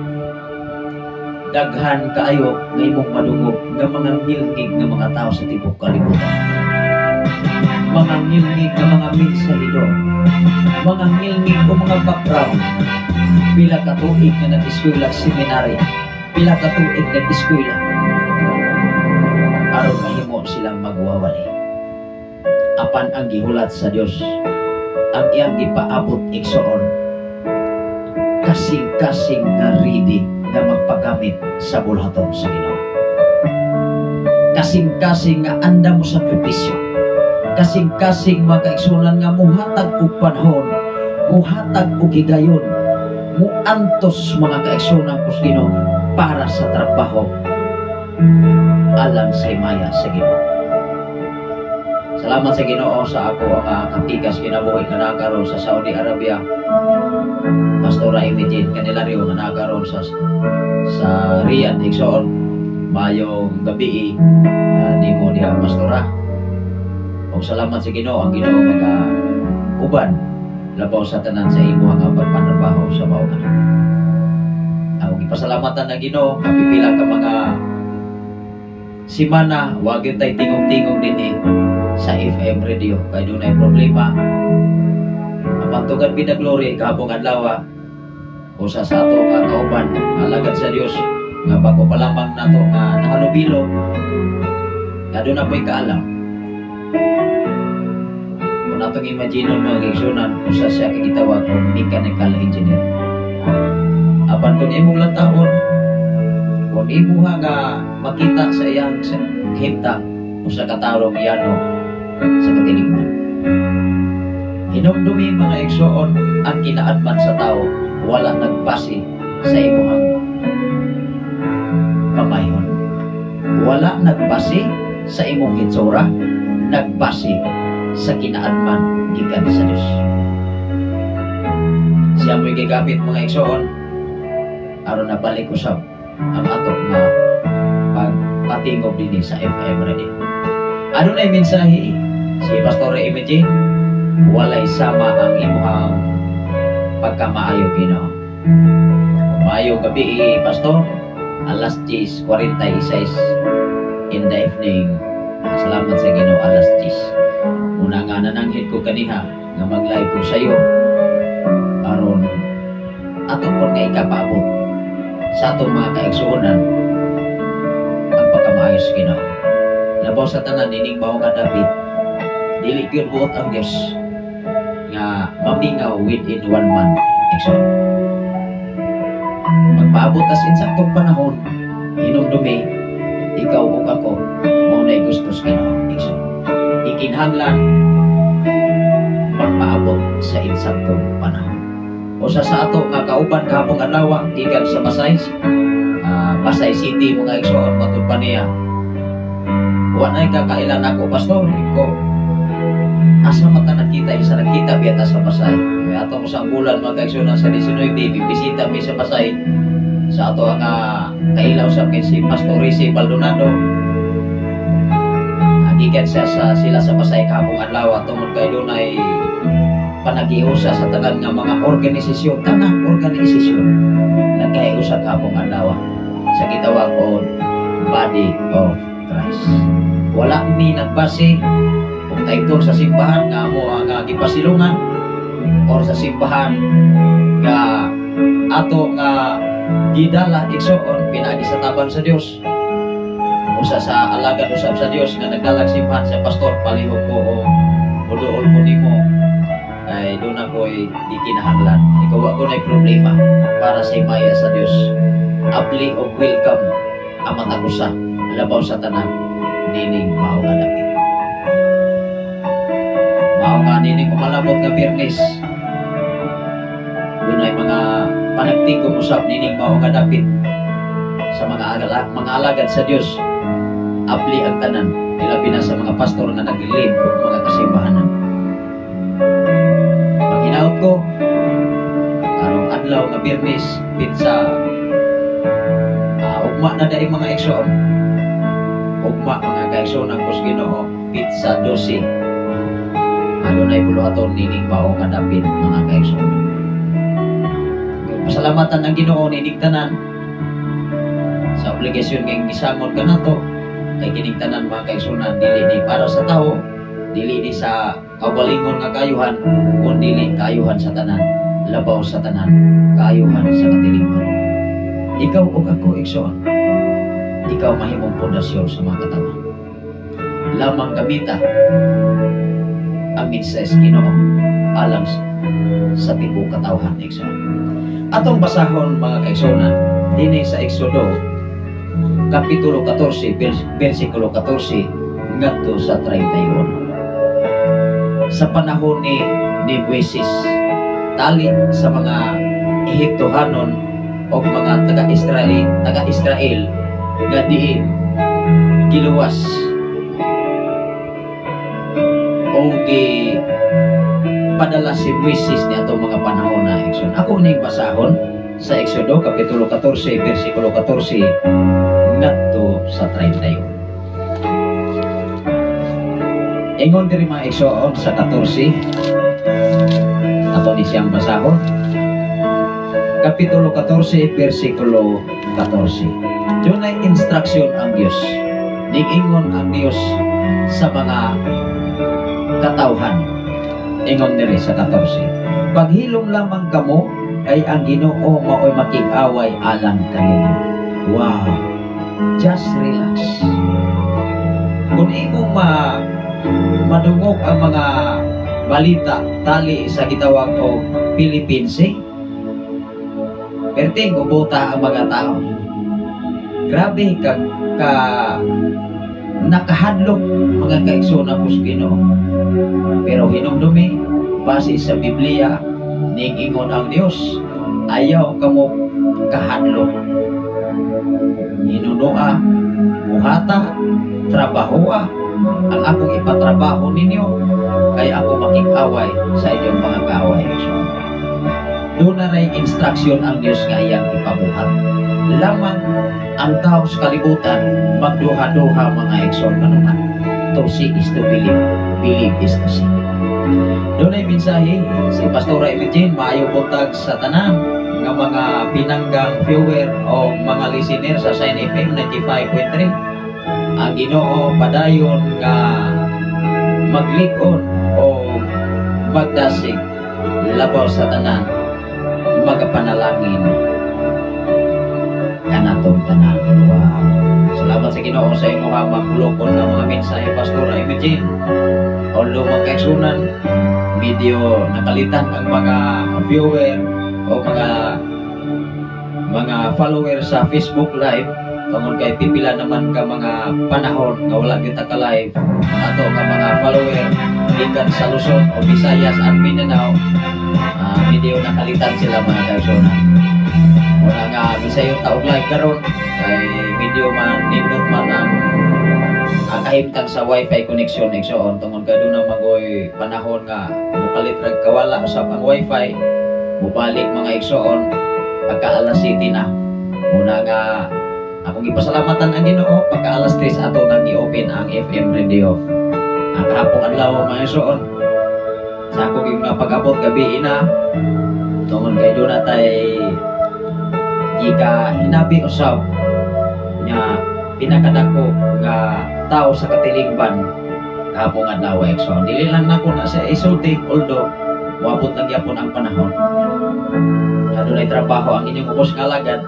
daghan kaayo nga imong madungog nga mga ngilngig nga mga tao sa tibuok kalibutan. Mga ngilngig nga mga mensahero, mga ngilngig o mga background, pila ka tuig nga nag-eskwela seminary, pila ka tuig nag-eskwela aron mahimo silang magwawali. Apan ang gihulat sa Dios, ang iyang gipaabot, igsoon, kasing-kasing nga ready nga magpagamit sa bulhaton sa Ginoo. Kasing-kasing nga andam mo sakripisyo. Kasing-kasing, mga kaigsunan, nga muhatag og panahon, muhatag og higayon, muantos, mga kaigsunan ko sa Ginoo, para sa trabaho alang sa himaya sa Ginoo. Salamat sa Ginoo sa ako ang katikas kinabuhi nga naa karon sa Saudi Arabia. Pastora Imogene Candelario nga naa karon sa Riyadh, igsoon. Mayong gabi nimo diha, Pastora. Og salamat sa Ginoo, ang Ginoo maga uban labaw sa tanan sa imo nga pagpanarbaho sa mao nga. Ako gipasalamatan ng Ginoo kapipila ka mga simana wa gyud tay tingog-tingog dinhi sa FM radio kay dunay problema. Apan to God be the glory, gahapon adlaw usa sa ato ka kauban alagad sa Dios nga bago pa lamang nato nga nahalubilo nga doon na po'y kaalam. Kung natong imagine, mga kaigsunan, usa siya kagitawag og mechanical engineer. Apan kung imong lantawon, kung imuha nga makita sa iyang kahimtang, usa ka tarong yano sa katilingban. Hinumdumi, mga igsoon, ang kinaadman sa tao wala nagbase sa imuhang pamayon. Wala nagbase sa imong hitsura, nagbase sa kinaadman gikan sa Dios. Siya mo'y gigamit, mga igsoon, aron nabalik usab ang ato nga pagpatingob dinhi sa FM Radio. Ano na yung mensahe? Si Pastor Imogene, walay sama ang imuhang pagkamaayo Ginoo. Maayong gabi, Pastor. Alas 10:46 in the evening. Salamat sa Ginoo, alas 10. Una nga nananghid ko kaniha nga mag-live ko sa iyo aron ato pud nga ikapaabot sa atong mga kaigsuonan ang pagkamaayo sa Ginoo. Labaw sa tanan nining mao nga dapit, dili gyud buot ang Dios nga mamingaw within one month. Igsoon. Magpaabot tas insaktong panahon, hinumdumi, ikaw ug ako mao nay gusto sa Ginoo. Igsoon. Ikinahanglan magpaabot sa insaktong panahon. Usa sa ato nga kauban kahapon adlaw gikan sa Pasay, Pasay City, mga igsoon, matud pa niya. Wa nay kakailan ako, Pastor, ko asa man ta nagkita, isa nagkita biya ta sa Pasay. Ato ko sa bulan, mga kaigsoon, sa 19, bibisita mi sa Pasay sa ato ang kailaw sa kay si Pastor Rizzi Baldonado. Gikan siya sa sila sa Pasay kahapon adlaw tungod kay dunay panagiusa sa tanan nga mga organisasyon, tanang organisasyon nagkahiusa kahapon adlaw sa gitawag og Body of Christ. Wala mi nagbase kung title sa simbahan nga mo ang gipasilungan or sa simbahan nga ato nga gidala, igsoon, pinaagi sa taban sa Dios. Usa sa alagad usab sa Dios nga nagdalag simbahan sa pastor, palihog ko o muduol ko nimo kay doon ako'y di kinahanglan. Ikaw wa ko na'y problema para sa himaya sa Dios. Abli og welcome ang matag usa labaw sa tanan nining mao nga dapit. Mao nga nining umalabot nga Biyernes, dunay mga panagtigom usab nining mao nga dapit sa mga alagad sa Dios. Abli ang tanan, ilabi na sa mga pastor nga nag-lead og mga kasimbahanan. Paghinaot ko karong adlaw adlaw nga Biyernes, petsa ugma na dai, mga igsoon. Ugma, mga kaigsoon ko sa Ginoo, petsa 12. Adunay buluhaton nining mao nga dapit, mga kaigsoon. Pasalamatan ang Ginoo nining tanan sa obligasyon kay gisamot kanato, kay kining tanan, mga kaigsunan, dili ni para sa tao, dili ni sa kaugalingon nga kayuhan, kun dili kayuhan sa tanan, labaw sa tanan, kayuhan sa katilingban. Ikaw ug ako, igsoon, ikaw mahimong pundasyon sa mga katawhan. Lamang gamita ang mensahe sa Ginoo alang sa tibuok katawhan, igsoon. Atong basahon, mga kaigsunan, dinhi sa Exodo kapitulo 14 versikulo 14 ngadto sa 31. Sa panahon ni Moises, tali sa mga Ehiptohanon o mga taga-Israel nga diin giluwas o gi padala si Moises ni atong mga panahon na, igsoon. Ako ning basahon sa Exodo kapitulo 14 versikulo 14 ngadto sa 31. Ingon diri, mga igsoon, sa 14, ato ni siyang basahon. Kapitulo 14 versikulo 14. Dunay instruction ang Dios. Niingon ang Dios sa mga katawhan. Ingon diri sa 14: "Paghilom lamang kamo, kay ang Ginoo mao'y makig-away alang kaninyo." Wow. Just relax. Kung imong madungog ang mga balita tali sa gitawag og Philippines, eh, perting gubuta ang mga tao. Grabe ka ka nakahadlok, mga kaigsoon ko sa Ginoo. Pero hinumdumi, base sa Biblia, ning-ingon ang Dios, ayaw kamo kahadlok. Hinunua, buhata, trabahoa, ang akong ipatrabaho ninyo, kay ako makig-away sa inyong mga kaaway. So, doon na rin instruction ang Diyos nga iyang ipabuhat. Lamang ang tao sa kalibutan, magduha-duha, mga igsoon, kanuman. To see is to believe, believe is to see. Doon ay mensahe si Pastora Eugene. Maayong buntag sa tanan nga mga pinanggang viewer o mga listener sa Shine FM 95.3. Ang Ginoo padayon nga maglikon o magdasig, labaw sa tanan magapanalangin kanatong tanan. Wow. Salamat sa Ginoo sa imong magulokon nga mga mensahe, Pastora Eugene. Although, mga kaigsunan, medyo nakalitan ang mga viewer o mga follower sa Facebook Live tungod kay pipila naman ka mga panahon nga wala kita ka live. Ato nga mga follower gikan sa Luzon o Visayas at Mindanao, medyo nakalitan sila, mga kaigsunan. Wala nga bisayon ta og live karon kay medyo man nindot man ang kahimtang sa wifi connection, igsoon, tungod kay doon na magoy panahon nga mukalit rag kawala usab ang wifi, mubalik, mga igsoon, pagka alas 7 na. Muna nga akong ipasalamatan ang Ginoo, pagka alas 3 ato nang i-open ang FM radio ang kahapong adlaw, mga igsoon, sa akong yung pag-abot gabi ina, tungod kay doon na tay gika hinabi usab nga pinakadako nga tao sa katilingban kahapong adlaw, igsoon. Dili lang nako na sa isulti, although moabot lang gyapon ang panahon nga dunay trabaho ang inyong ubos nga alagad,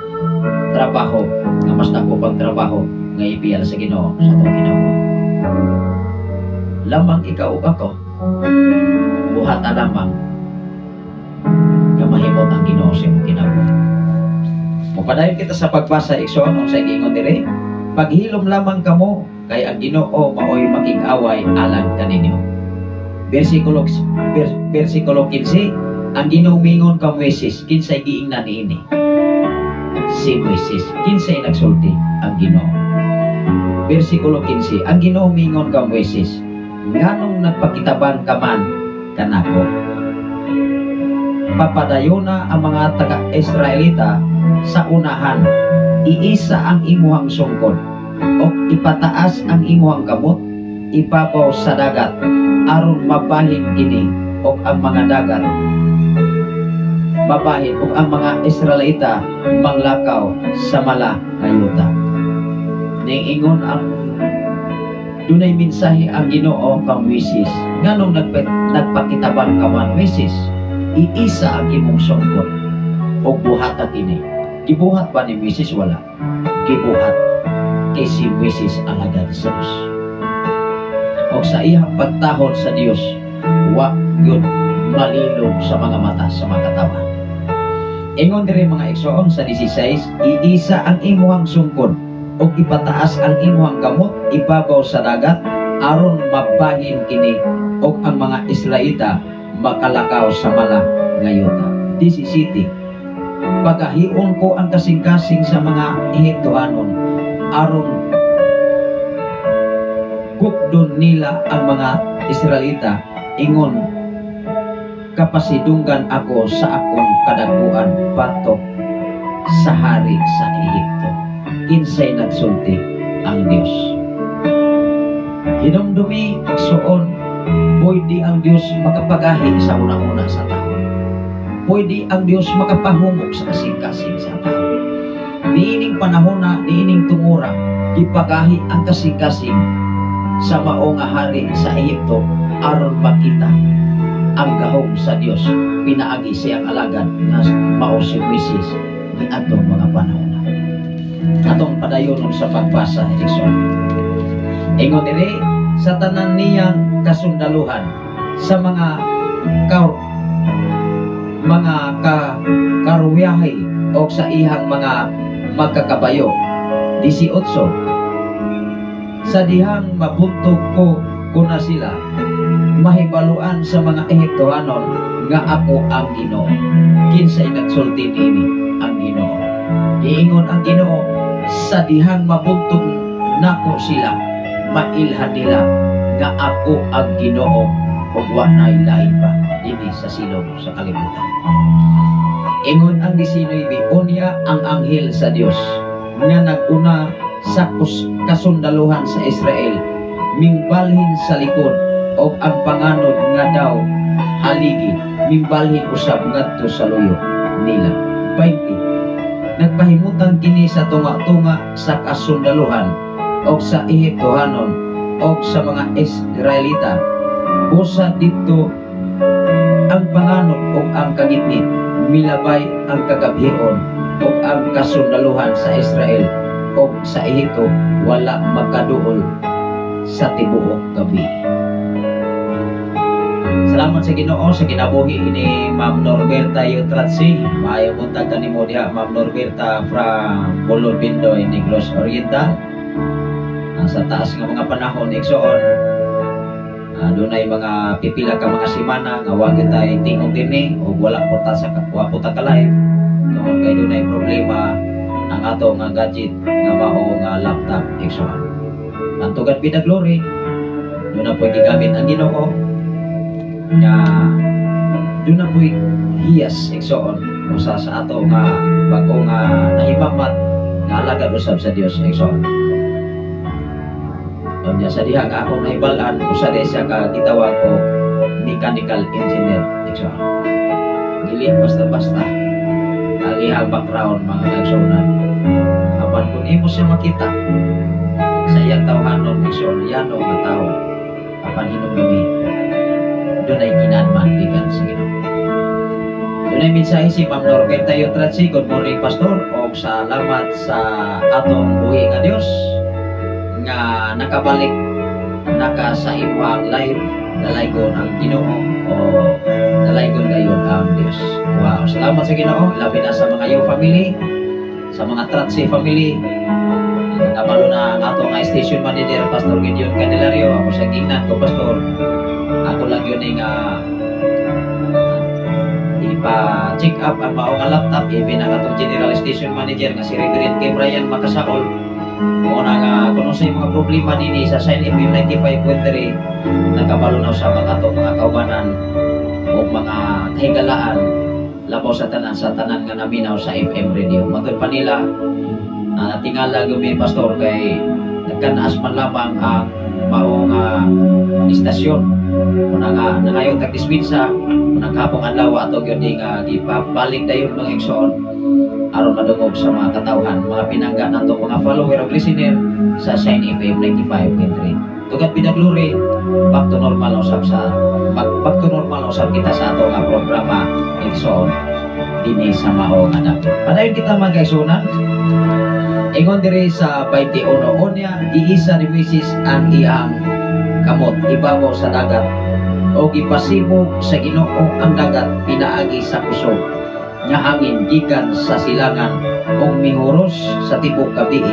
trabaho nga mas dako pang trabaho nga ipiyal sa Ginoo sa atong Ginoo. Lamang ikaw ug ako, buhata lamang nga mahimot ang Ginoo sa imong kinabuhi. Mopadayon kita sa pagbasa, igsoon. Unsay giingon diri? "Paghilom lamang kamo, kay ang Ginoo maoy makig-away alang kaninyo." Versikulo 15, ang Ginoo mingon ka Moises. Kinsay giingnan niini? Si Moises. Kinsay nagsulti? Ang Ginoo. Versikulo 15, ang Ginoo mingon ka Moises, "Nganong nagpakitaban ka man kanako?" Papadayona ang mga taga-Israelita sa unahan. Iisa ang imuhang sungkod o ipataas ang imuhang kamot ibabaw sa dagat aron mabahin kini og ang mga dagat mabahin ug ang mga Israelita manglakaw sa mala nga yuta. Niingon ang dunay mensahe ang Ginoo kang Moises. Nganong nagpakitabang ka man, Moises? Iisa ang imong sungkod og buhata kini. Gibuhat ba ni Moises? Wala. Gibuhat kay si Moises alagad sa Dios. Og sa iyang pagtahod sa Dios, wa gyud malilog sa mga mata sa mga katawan. Ingon diri, mga igsoon, sa 16, iisa ang imuhang sungkod ug ipataas ang imuhang kamot ibabaw sa dagat aron mabahin kini ug ang mga Israelita makalakaw sa mala nga yuta. 17, pagahion ko ang kasing-kasing sa mga Ehiptohanon aron gukdon nila ang mga Israelita. Ingon kapasidunggan ako sa akong kadakuan batok sa hari sa Ehipto. Kinsay nagsulti? Ang Dios. Hinumdumi, igsoon, pwede ang Dios makapagahi sa una-una sa tao. Pwede ang Dios makapahumok sa kasing-kasing sa tao. Niining panahon na, niining tungura, gipagahi ang kasing-kasing sa mao nga hari sa Ehipto aron makita ang gahom sa Dios pinaagi siyang alagad nga mao si Moises ni atong mga panahon na. Atong padayonon sa pagbasa, igsoon. Ingon diri, sa tanan niyang kasundaluhan, sa mga ka, mga ka karwahe o sa ihang mga magkakabayo. 18, sa dihang mabuntog ko kuna sila, mahibaluan sa mga Ehiptohanon nga ako ang Ginoo. Kinsay nagsulti niini? Ang Ginoo. Iingon ang Ginoo, sa dihang mabuntog nako sila, mailhan nila nga ako ang Ginoo ug wa nay lain pa dinhi sa silong sa kalibutan. Ingon ang 19, unya ang anghel sa Dios nga naguna sa kasundaluhan sa Israel mingbalhin sa likod og ang panganod nga daw haligi mimbalhin usab ngadto sa luyo nila. 20, nagpahimutang kini sa tunga-tunga sa kasundaluhan og sa Ehiptohanon og sa mga Israelita. Busa didto ang panganod ug ang kangitngit milabay ang kagabhion ug ang kasundaluhan sa Israel ug sa Ehipto wala makaduol sa tibuok gabi. Salamat sa Ginoo sa kinabuhi ini Ma'am Norberta Yutratsi. Maayong buntag kanimo diha, Ma'am Norberta from Polo Bindoy, Negros Oriental. Sa taas nga mga panahon, igsoon, dunay mga pipila ka mga semana nga wa gyud tay tingog dinhi ug wala po ta ka live tungod kay dunay problema ang ato nga gadget nga mao nga laptop, igsoon. And to God be the glory. Duna po'y gigamit ang Ginoo nga duna po'y hiyas, igsoon, usa sa ato nga bag-o nga nahimamat nga alagad usab sa Dios, igsoon. Unya sa diha nga akong nahibal-an, usa di siya ka gitawag og mechanical engineer, igsoon. Dili basta-basta ang iyang background, mga kaigsuonan. Apan kung imo siya makita sa iyang tawhanon, igsoon, yano nga tao, apan hinumdumi dunay ginadman gikan sa Ginoo. Dunay mensahe si Ma'am Norberta Yutratsi. Good morning, Pastor, og salamat sa atong buhi nga Dios nga nakabalik naka sa imong live. Dalaygon ang Ginoo o dalaygon gayon ang Dios. Wow, salamat sa Ginoo, labi na sa mga Yo family, sa mga Tratsi family. Nakabalo na ang ato nga station manager, Pastor Gideon Candelario. Ako sa gingnan ko, Pastor, ako lang yun ay nga ipa-check up ang mao nga laptop, even ang atong general station manager nga si Reverend K. Brian Makasaol. Mao na nga kung unsay mga problema dinhi sa Shine FM 95.3, nakabalo na sa mga atong mga kaubanan o mga kahigalaan. Labaw sa tanan nga naminaw sa FM radio. Matod pa nila, natingala gumi, pastor, kay nagkanaas man lamang ang maong istasyon. Una nga nangayon tag dispensa unang kapong adlaw ato gyud nga gipabalik dayon, mga igsoon, aron madungog sa mga katawhan, mga pinangga nato, mga follower ug listener sa Shine FM 95.3. To God be the glory. Back to normal usab sa back, back to normal usab kita sa ato nga programa, igsoon, dinhi sa mao nga dapit. Padayon kita, mga kaigsuonan. Ingon diri sa 21, unya giisa ni Moises ang iyang kamot ibabaw sa dagat o gipasibog sa Ginoo ang dagat pinaagi sa kusog nga hangin gikan sa silangan ug mihuros sa tibok gabii.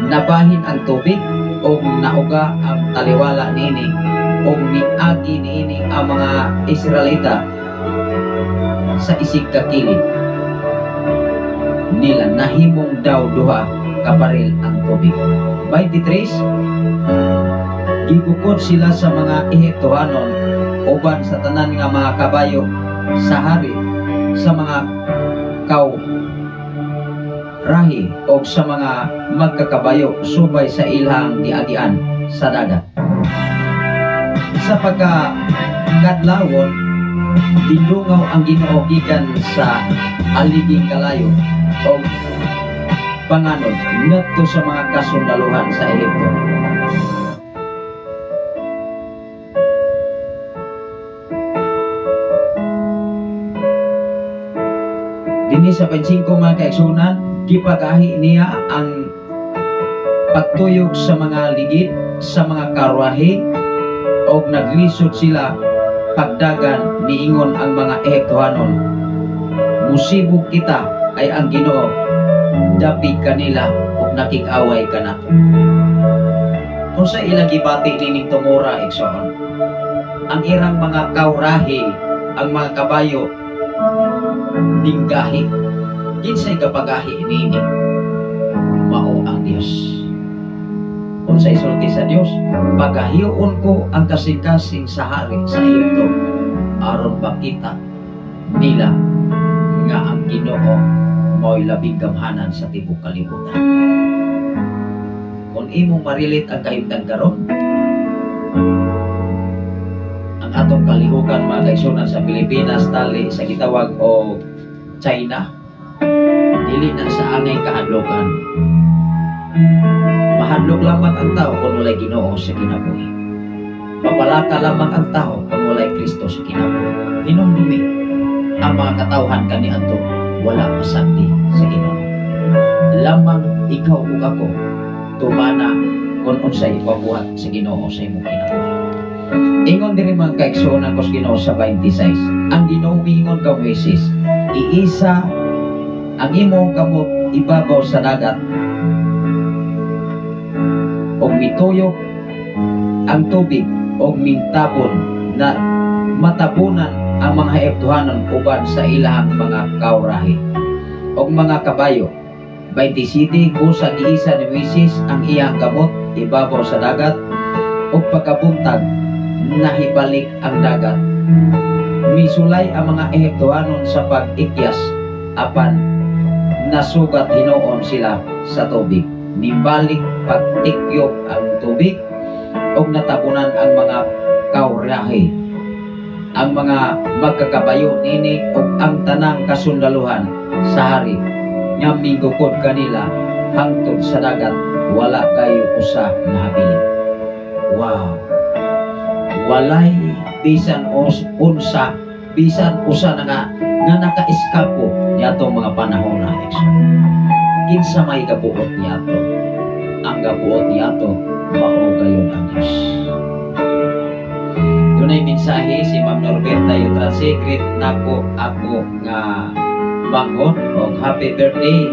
Nabahin ang tubig ug nauga ang taliwala niini ug miagi niini ang mga Israelita sa isig kakilid nila, nahimong daw duha kaparil ang tubig. 23. Gigukod sila sa mga Ehiptohanon uban sa tanan nga mga kabayo sa hari, sa mga kawrahi o sa mga magkakabayo subay sa ilang giagian sa dagat. Sa pagka kadlawon, gindungaw ang Ginoo gikan sa aliging kalayo og panganod ngadto sa mga kasundaluhan sa Ehipto. Dinhi sa 25, mga kaigsunan, gipagahi niya ang pagtuyok sa mga ligid sa mga karwahe og naglisod sila pagdagan. Niingon ang mga Ehiptohanon, "Musibog kita ay ang Ginoo dapig kanila ug nakig-away kanato." Kung sa ilang gibati nining tumura, igsoon, ang irang mga kawrahe, ang mga kabayo ninggahi. Kinsay kapagahi niini? Mao ang Dios. Unsa isulti sa Dios? "Pagahion ko ang kasing-kasing sa hari sa Ehipto aron makita nila nga ang Ginoo mao'y labing gamhanan sa tibok kalibutan." Kung imong marilit ang kahimtang karon, ang atong kalihukan, mga kaigsunan, sa Pilipinas tali sa gitawag og China, dili na sa angay kahadlokan. Mahadlok lamang ang tao kung walay Ginoo sa kinabuhi. Mapalaka lamang ang tao kung walay Kristo sa kinabuhi. Hinumdumi ang mga katawhan kaniadto wala pasagdi sa Ginoo. Lamang ikaw ug ako tumana kung unsay ipabuhat sa Ginoo sa imong kinabuhi. Ingon diri, mga kaigsuonan ko sa Ginoo, sa 26, ang Ginoo miingon kang Moises, "Iisa ang imong kamot ibabaw sa dagat ug mituyok ang tubig ug mintabon na matabunan ang mga Ehiptohanon uban sa ilahang mga kawrahe ug mga kabayo." 27. Busa giisa ni Moises ang iyang kamot ibabaw sa dagat ug pagkabuntag nahibalik ang dagat. Misulay ang mga Ehiptohanon sa pag-ikyas apan nasugat hinuon sila sa tubig. Nibalik pagtikyok ang tubig ug natabunan ang mga kawrahe, ang mga magkakabayo nini ug ang tanang kasundaluhan sa hari nga migukod kanila hangtod sa dagat. Wala kayo usa nahabilin. Wow, walay bisan unsa, bisan usa na nga nga naka-eskapo niadtong mga panahon na, igsoon. Kinsa may gabuot niadto? Ang gabuot niadto mao gayon ang Dios. Dunay mensahe si Ma'am Norberta Yutra, secret nako ako nga bangon og happy birthday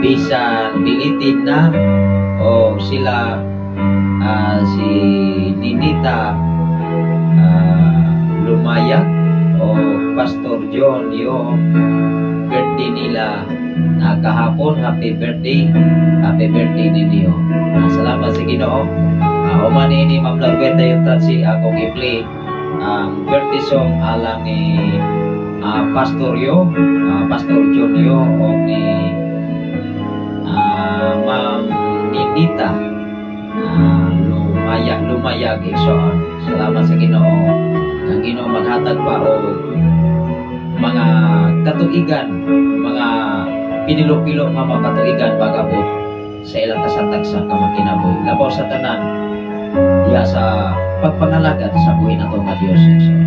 bisan belated na o sila, si Ninita Lumayag o Pastor John, yung birthday nila na kahapon. Happy birthday, happy birthday ninyo. Salamat sa Ginoo. Human ni Ma'am Norberta Yutratsi, akong i-play ang birthday song alang ni Pastor Yo, Pastor Junio o ni Ma'am Ninita Lumayag, igsoon. Salamat sa Ginoo. Ang Ginoo maghatag pa og mga katuigan, mga pinilo-pilo nga mga katuigan pag-abot sa ilang kasatag sa kamakinabuhi. Labaw sa tanan, diha sa pagpangalagad sa buhi nato nga Dios, igsoon.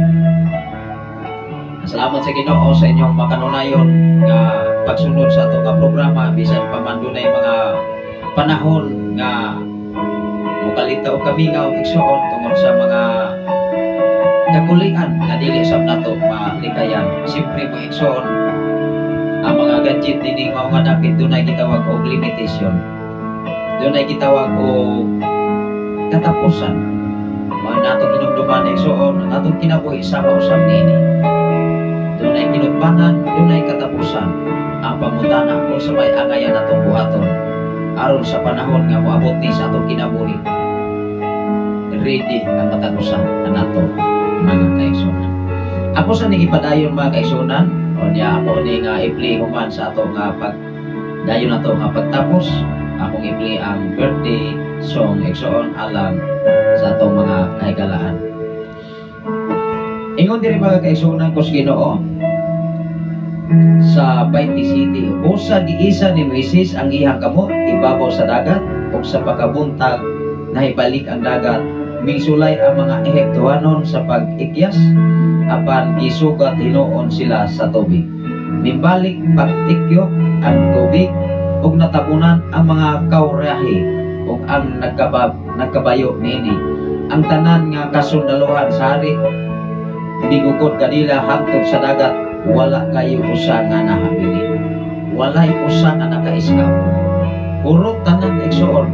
Salamat sa Ginoo sa inyong makanunayon nga pagsunod sa ato nga programa bisan pa man dunay mga panahon nga mokalitaw kami nga og igsoon tungod sa mga kakulian nga dili sab nato malikayan. Siyempre, mga igsoon, ang mga gadget dinhi mao nga dapit dunay gitawag og limitation. Dunay gitawag og katapusan. Mao nato hinumduman, igsoon, ang atong kinabuhi sama usab niini. Dunay kinutbanan, dunay katapusan. Ang pangutana kung sa may angayan natong buhaton aron sa panahon nga moabot ni sa atong kinabuhi, ready ang matag usa kanato, mga kaigsunan. Ako sa ning ipadayon, mga kaigsunan, o niya ako ni nga i-play human sa ato nga pag dayon nato nga pagtapos, akong i-play ang birthday song, igsoon, alang sa atong mga kahigalaan. Ingon diri, mga kaigsunan ko sa Ginoo, sa 27, busa giisa ni Moises ang iyang kamot ibabaw sa dagat ug sa pagkabuntag nahibalik ang dagat. Misulay ang mga Ehiptohanon sa pag-ikyas apan gisugat hinuon sila sa tubig. Mimbalik pagtikyok ang tubig ug natabunan ang mga kawrahe ug ang nagkabayo niini. Ang tanan nga kasundaluhan sa hari migukod kanila hangtod sa dagat. Wala kayo usa nga nahabilin, walay usa nga naka-escape. Hurot tanan, igsoon.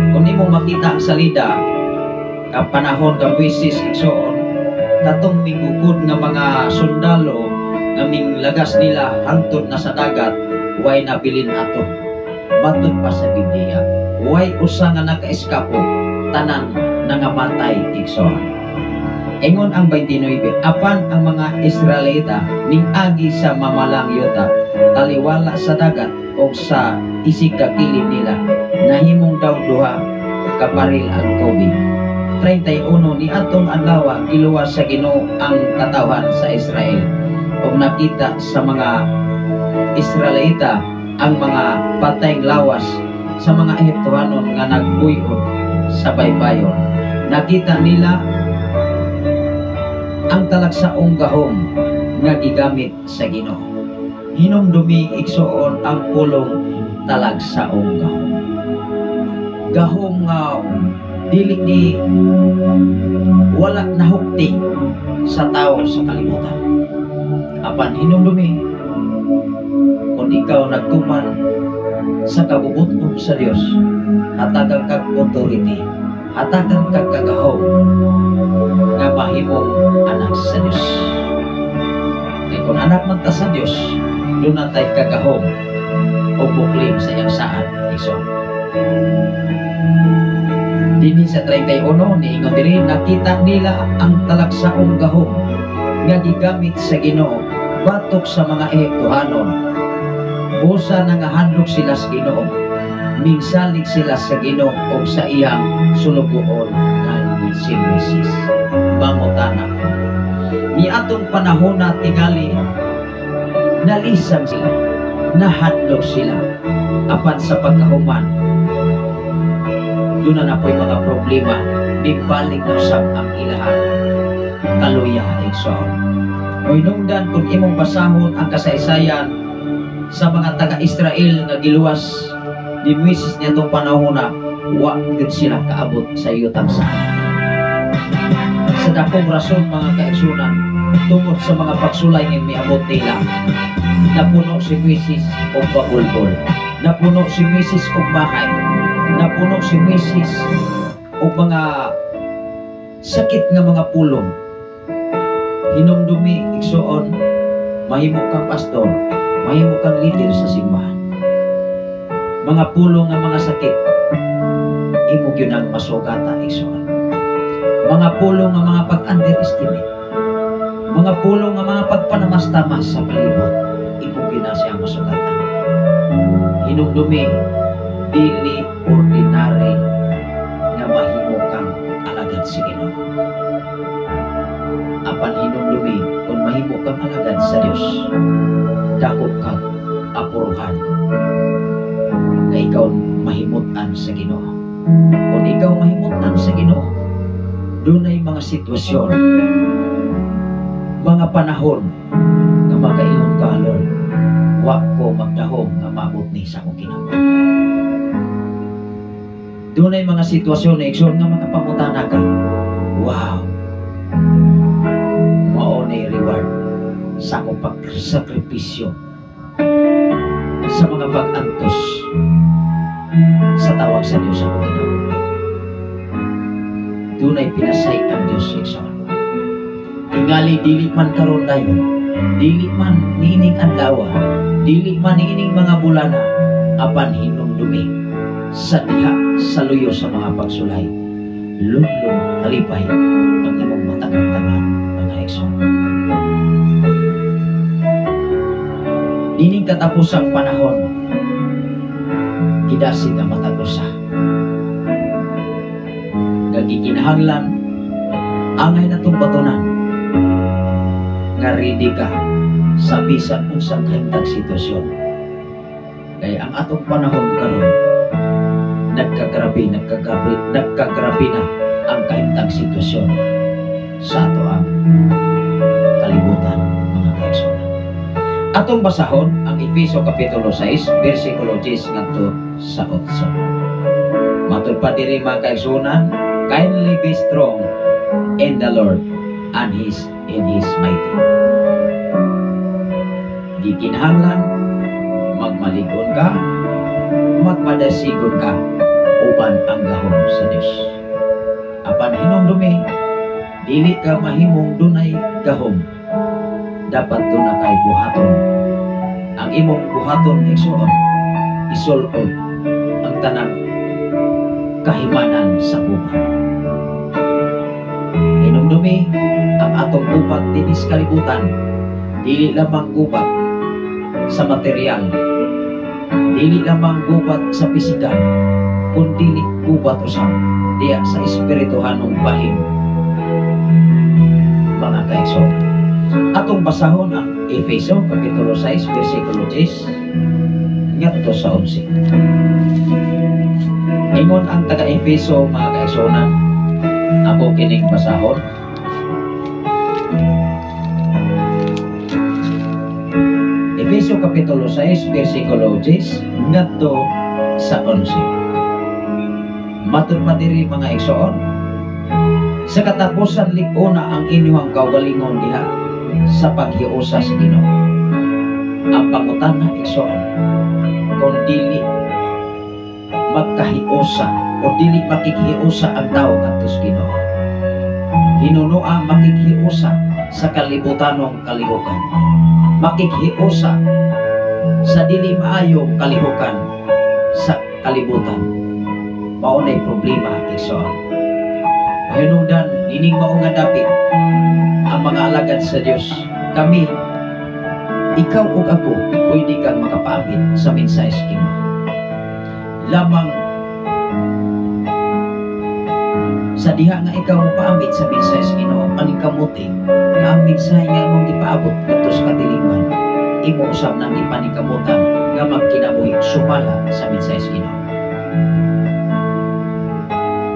Kung nimo makita ang salida ka panahon ka Moises, igsoon, katong migukod nga mga sundalo nga minglagas nila hangtod na sa dagat, way nabilin ato. Matod pa sa Biblia, way usa nga naka-eskapo, tanan nangamatay, igsoon. Ingon ang 29, apan ang mga Israelita ning-agi sa mamalang yuta, taliwala sa dagat o sa isig kakilid nila, nahimong daw duha kaparil ang tubig. 31, ni atong adlaw giluwas sa Ginoo ang katawhan sa Israel ug nakita sa mga Israelita ang mga patayng lawas sa mga Ehiptohanon nga nagbuy-on sa baybayon. Nakita nila ang talagsaong gahom nga gigamit sa Ginoo. Hinumdumi, igsoon, ang pulong talagsaong gahom. Gahom nga dili ni wala nahukti sa tao sa kalibutan. Apan hinumdumi, kung ikaw nagtuman sa kabubut-on sa Dios, hatagan kag authority, hatagan kag kagahom nga mahimong anak sa Dios. Kay kung anak man ta sa Dios, duna tay kagahom o buklim sa iyang saad, igsoon. Dinhi sa 31, niingon diri, nakita nila ang talagsaong gahom nga gigamit sa Ginoo batok sa mga Ehiptohanon. Busa nangahadlok sila sa Ginoo. Mingsalig sila sa Ginoo og sa iyang sulugoon nga si Moises. Pangutana. Ni atong panahon na tingali nalisang sila, nahadlok sila, apan sa pagkahuman, duna na po'y mga problema, mibalik na usab ang ilahan kaluya, igsoon. Hinungdan, kung imong basahon ang kasaysayan sa mga taga-Israel nga giluwas ni Moises niadtong panahon na, wa gyud sila kaabot sa yutang saad. Sa dakong rason, mga kaigsunan, tungod sa mga pagsulay nga miabot nila, napuno si Moises og babulbol, napuno si Moises og mahay, napuno si Moises og mga sakit nga mga pulong. Hinumdumi, igsoon, mahimo kang pastor, mahimo kang leader sa simbahan. Mga pulong nga mga sakit, imo gyud ang masugata, igsoon. Mga pulong nga mga pag-underestimate, Mga pulong nga mga pagpanamastamas sa palibot, imo gina siya masugatan. Hinumdumi, dili ordinary nga mahimo kang alagad sa Ginoo. Apan hinumdumi, kung mahimo kang alagad sa Dios, dako kag apuruhan nga ikaw mahimut-an sa Ginoo. Kung ikaw mahimut-an sa Ginoo, dunay mga sitwasyon, mga panahon nga makaingon ka, "Lord, wa ko magdahom nga maabot ni sa akong kinabuhi." Dunay mga sitwasyon na, igsoon, nga makapangutana ka, "Wow, mao ni reward sa akong pagsakripisyo sa mga pag-antos sa tawag sa Diyos sa akong kinabuhi." Dunay pinasay ang Diyos, igsoon. Tingali dili man karon dayon, dili man niining adlaw, dili man niining mga bulana, apan hinumdumi, sa diha sa luyo sa mga pagsulay, lunlong kalipay ang imong matagam-taman, mga igsoon. Nining katapusang panahon, gidasig ang matag usa. Gagikinahanglan angay natong batunan nga ready ka sa bisan unsang kahimtang sitwasyon. Kay ang atong panahon karon, nagkagrabe, nagkagrabe, nagkagrabe na ang kahimtang sitwasyon sa ato ang kalibutan, mga kaigsuonan. Atong basahon ang Efeso Kapitulo 6, versikulo 10 ngadto sa 8. Matud pa diri, mga kaigsuonan, "Kindly be strong in the Lord and his in His mighty." Gikinahanglan magmaligon ka, magmadasigon ka uban ang gahom sa Dios. Apan hinumdumi, dili ka mahimong dunay gahom. Dapat duna kay buhaton. Ang imong buhaton, igsoon, isulod ang tanang kahimanan sa gubat. Hinumdumi, ang atong gubat dinhi sa kalibutan, dili lamang gubat sa material, dili lamang gubat sa pisikal, kundi gubat usab diya sa espirituhanong bahin, mga kaigsoon. Atong basahon ang Efeso Kapitulo 6, versikulo 10 ngadto sa 11. Ingon ang taga-Efeso, mga kaigsuonan, ako kining basahon. Efeso Kapitulo 6, versikulo 10 ngadto sa 11. Matud pa diri, mga igsoon, "Sa katapusan, lig-ona ang inyong kaugalingon diha sa paghiusa sa Ginoo." Ang pangutana, igsoon, kung dili magkahiusa o dili makikhiusa ang tao ngadto sa Ginoo, hinunoa makikhiusa sa kalibutanong kalihukan, makikhiusa sa dili maayong kalihukan sa kalibutan. Mao nay problema, igsoon. Mahinungdan nining mao nga dapit ang mga alagad sa Dios, kami, ikaw ug ako, pwede kang makapaambit sa mensahe sa Ginoo. Lamang sa diha nga ikaw mopaambit sa mensahe sa Ginoo, paningkamuti nga ang mensahe nga imong gipaabot ngadto sa katilingban, imo usab nang gipaningkamutan nga magkinabuhi sumala sa mensahe sa Ginoo.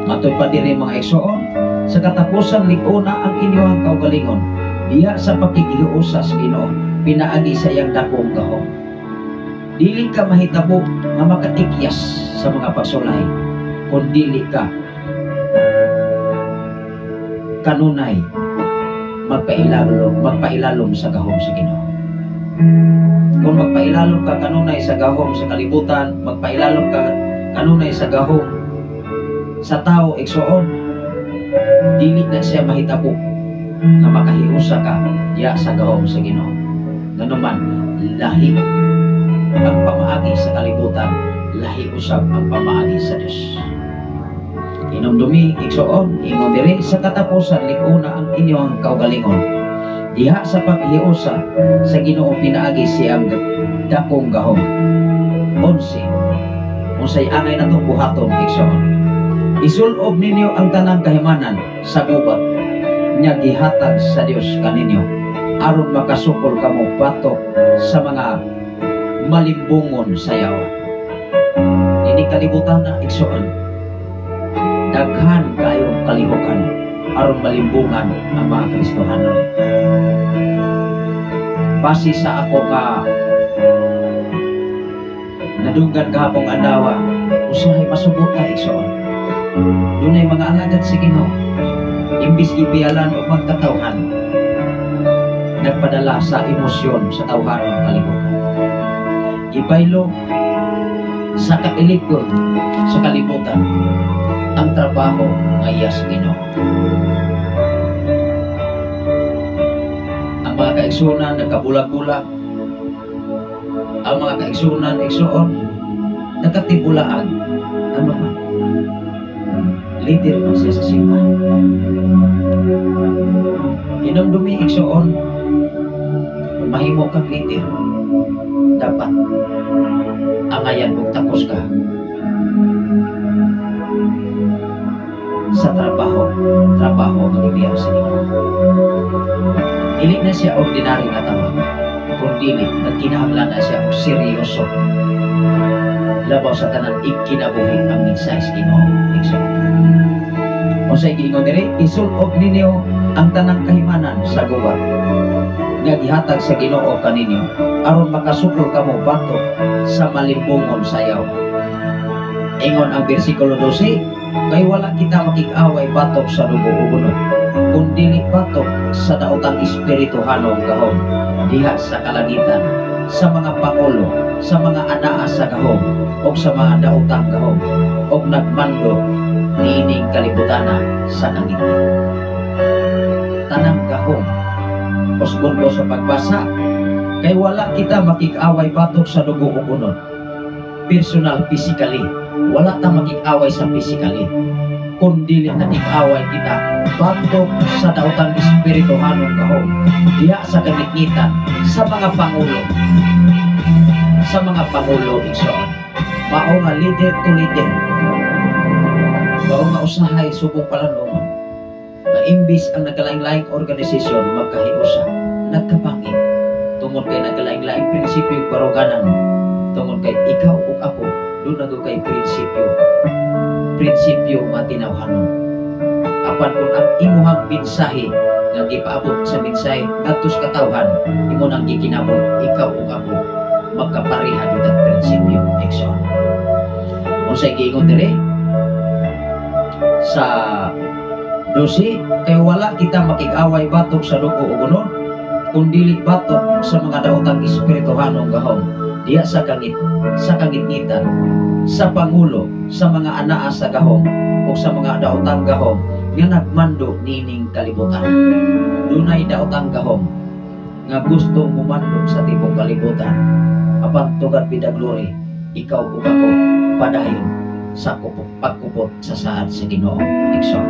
Matud pa diri, mga igsoon, "Sa katapusan, lig-ona ang inyong kaugalingon diha sa pakighiusa sa Ginoo pinaagi sa iyang dakong gahom." Dili ka mahitabo nga makatikyas sa mga pagsulay kung dili ka kanunay magpailalom sa gahom sa Ginoo. Kung magpailalom ka kanunay sa gahom sa kalibutan, magpailalom ka kanunay sa gahom sa tao, igsoon, dili na siya mahitabo nga makahiusa ka diya sa gahom sa Ginoo. Nganuman lahi ang pamaagi sa kalibutan, lahi usab ang pamaagi sa Dios. Hinumdumi, igsoon, ingon diri, "Sa katapusan, lig-ona ang inyong kaugalingon Diha sa paghiusa sa Ginoo pinaagi siyang dakong gahom. 11. Unsay angay natong buhaton, igsoon? Isulob ninyo ang tanang kahimanan sa gubat nga gihatag sa Dios kaninyo aron makasukol kamo batok sa mga malimbungon sa yawa. Ini kalibutan na, igsoon. Daghan kayong kalihukan aron malimbungan ang mga Kristohanon. Base sa ako ka nadunggan gahapong adlaw, usahay masubot ta, igsoon. Dunay mga alagad sa Ginoo, imbis gibiyalan og magkatawhan, nagpadala sa emosyon sa tawhanon kalibutan. Gibaylo sa kailigon sa kalibutan ang trabaho nga iya sa Ginoo. Ang mga kaigsunan nagkabulag-bulag, ang mga kaigsunan, igsoon, nagkatibulaan. Ano man, leader man siya sa simbahan. Hinumdumi, igsoon, kung mahimo kang leader, dapat angayan mong takos ka sa trabaho nga gibiya sa Ginoo. Dili na siya ordinary nga tawo, kung dili nagkinahanglan na siya og seryoso. Labaw sa tanan, ikinabuhi ang mensahe sa Ginoo, igsoon. Unsay giingon diri? Isulob ninyo ang tanang kahimanan sa gubat nga gihatag sa Ginoo kaninyo aron makasukol kamo batok sa malimbungon sayaw. Ingon ang bersikulo 12, kay wala kita makig-away batok sa dugo ug unod, kun dili batok sa daotang espirituhanong gahom diha sa kalangitan, sa mga pangulo, sa mga anaa sa gahom ug sa mga daotang gahom ug nagmando niining kalibutana sa kalangitan. Tanang gahom. Usbon ko sa pagbasa, kay wala kita makig-away batok sa dugo ug unod. Personal, physically, wala ta makig-away sa physically, kun dili nakig-away kita batok sa daotang espirituhanong gahom diha sa kagitngitan, sa mga pangulo, sa mga pangulo, igsoon. Mao nga leader to leader, mao nga usahay subong palanungon nga imbis ang nagkalaing-laing organisasyon magkahiusa, nagkabangin tungod kay nagkalaing-laing prinsipyo ug baruganan, tungod kay ikaw ug ako doon na kay prinsipyo nga tinawhanon. Apan kung ang imuhang mensahe nga gipaabot sa mensahe ngadto sa katawhan, imo nang gikinabot, ikaw ug ako magkapareha gyud ang prinsipyo, igsoon. Unsay giingon diri sa 12? Kay wala kita makig-away batok sa dugo ug unod, kun dili batok sa mga daotang espirituhanong gahom diha sa kangitngitan, sa pangulo, sa mga anaa sa gahom o sa mga daotang gahom nga nagmando nining kalibutan. Dunay daotang gahom nga gusto mumando sa tibok kalibutan. Apan to God be the glory, ikaw ug ako padayon sa pagkupot sa saad sa Ginoo, igsoon.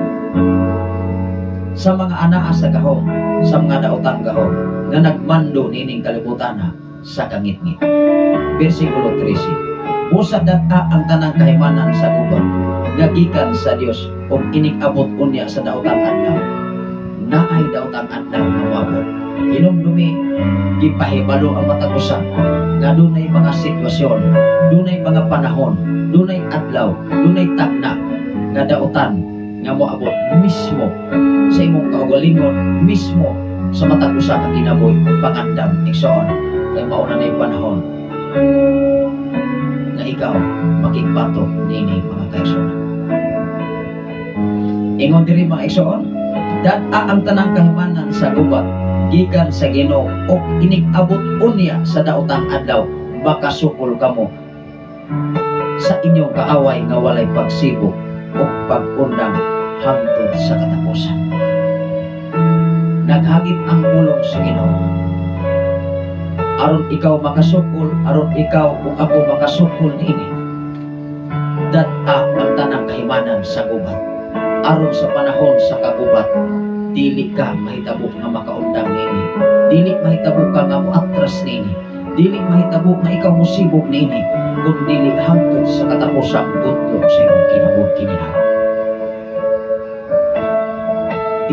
Sa mga anaa sa gahom, sa mga daotang gahom nga nagmando nining kalibutan sa kangitngit. Versikulo 13. Busa data ang tanang kahimanan sa gubat nga gikan sa Dios ug inig-abot unya sa daotang adlaw. Naay daotang adlaw nga moabot. Hinumdumi, gipahibalo ang matag usa nga dunay mga sitwasyon, dunay mga panahon, dunay adlaw, dunay tagna nga daotan nga moabot mismo sa imong kaugalingon, mismo sa matag usa ka kinabuhi. Pangandam, igsoon, kay mao na nay panahon nga ikaw makigbato niini, mga kaigsoon. Ingon diri, mga igsoon, dad-a ang tanang kahimanan sa gubat gikan sa Ginoo ug inig-abot unya sa daotang adlaw, makasukol kamo sa inyong kaaway nga walay pagsibok ug pag-undang hangtod sa katapusan. Naghagit ang pulong sa Ginoo aron ikaw makasukol, aron ikaw ug ako makasukol niini. Dad-a ang tanang kahimanan sa gubat aron sa panahon sa kagubat. Dili ka mahitabo nga makaundang nini. Dili mahitabo ka nga moatras nini. Dili mahitabo nga ikaw mosibog nini, kun dili hangtod sa katapusang budlok sa imong kinabuhi kininaw.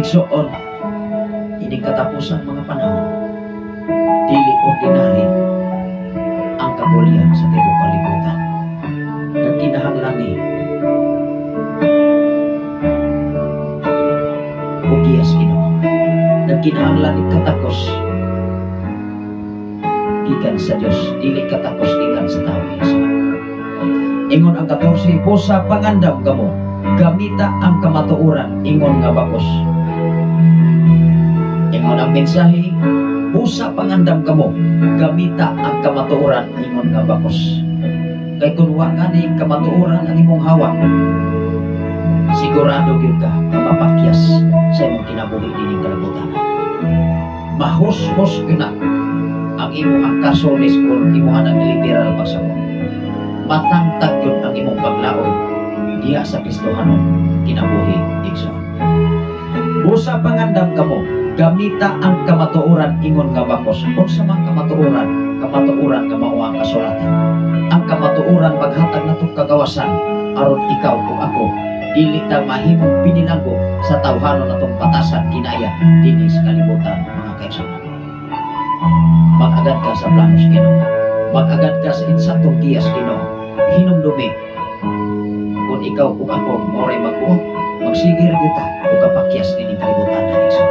Igsoon, ining katapusan mga panahon, dili ordinary ang kabulyan sa tibuok kalibutan. Nagkinahanglan ni og giyas Ginoo. Nagkinahanglan ni katakos gikan sa Dios, dili katakos gikan sa tawo. Igsoon. Ingon ang 14, busa pangandam kamo, gamita ang kamatuoran ingon nga bakos. Ingon ang mensahe, busa pangandam kamo, gamita ang kamatuoran ingon nga bakos. Kay kun wa gani kamatuoran ang imong hawak, sigurado gyud ka nga mapakyas sa imong kinabuhi dining kalibutan. Mahushos gyud na ang imong kasones kung imuha ng literal pagsabot. Matangtag gyud ang imong paglaom diha sa Kristohanon kinabuhi, igsoon. Busa pangandam kamo, gamita ang kamatuoran ingon nga bakos. Unsa man kamatuoran? Kamatuoran nga mao ang kasulatan. Ang kamatuoran maghatag natong kagawasan aron ikaw ug ako dili ta mahimong binilanggo sa tawhanon natong patasan kinaya dinhi sa kalibutan, mga kaigsuonan. Mag-agad ka sa planos Ginoo. Mag-agad ka sa insaktong giyas Ginoo. Hinumdumi kung ikaw ug ako maoray magbuot, magsigir gyud ta og kapakyas nining kalibutan na, igsoon.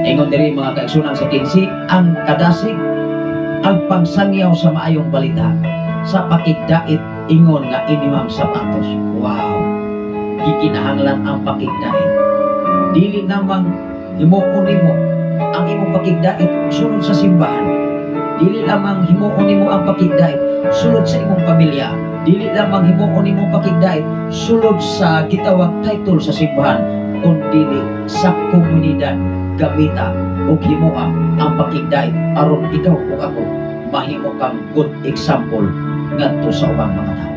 Ingon diri, mga kaigsuonan, sa 15, ang kadasig, ang pangsangyaw sa maayong balita sa pakigdait ingon nga inyong sapatos. Wow! Gikinahanglan ang pakigdait. Dili lamang himuon nimo ang imong pakigdait sulod sa simbahan. Dili lamang himuon nimo ang pakigdait sulod sa imong pamilya. Dili lamang himuon nimo pakigdait sulod sa gitawag title sa simbahan, kun dili sa komunidad gamita og himoa ang pakigdait aron ikaw ug ako mahimo kang good example ngadto sa ubang mga tao.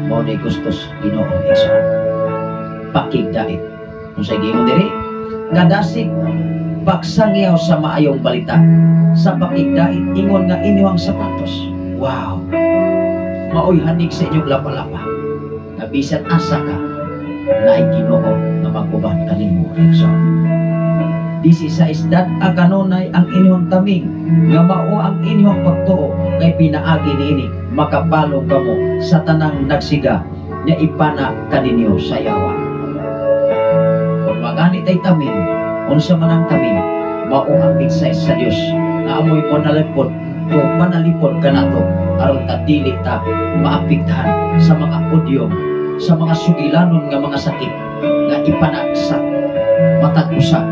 Mao ni gustos Ginoo, igsoon. Pakigdait. Unsay giingon diri? Kadasig, pagsangyaw sa maayong balita sa pakigdait ingon nga inyong sapatos. Wow! Maoy hanig sa inyong lapa-lapa. Nga bisan asa ka, naay Ginoo nga mag-uban kanimo, igsoon. Disi sa isdat ang kanunay ang inyong taming nga mao ang inyong pagtuo, kay pinaagi niini makapalong kamo sa tanang nagsiga nga ipana kaninyo sa yawa. Kung magani tay taming, unsa man ang taming, mao ang mensahe sa Dios nga amoy mo nalipod o panalipod kanato aron ta dili ta maapektahan sa mga odyom, sa mga sugilanon nga mga sakit nga ipana sa matag usa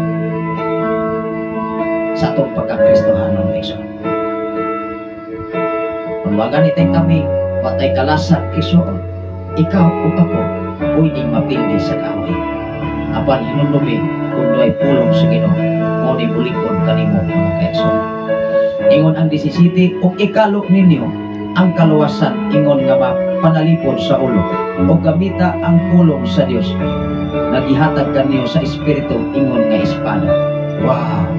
sa atong pagkakristohanon, igsoon. Kung wa gani tay taming, wa tay kalasag, igsoon, ikaw ug ako pwedeng mapildi sa kaaway. Apan hinumdumi kung duhay pulong sa Ginoo, mao ni mulig-on kanimo, mga kaigsoon. Ingon ang 17, ug ikalo ninyo ang kaluwasan ingon nga panalipod sa ulo, o gamita ang pulong sa Dios nga gihatag kanyo sa Espiritu ingon nga espada. Wow!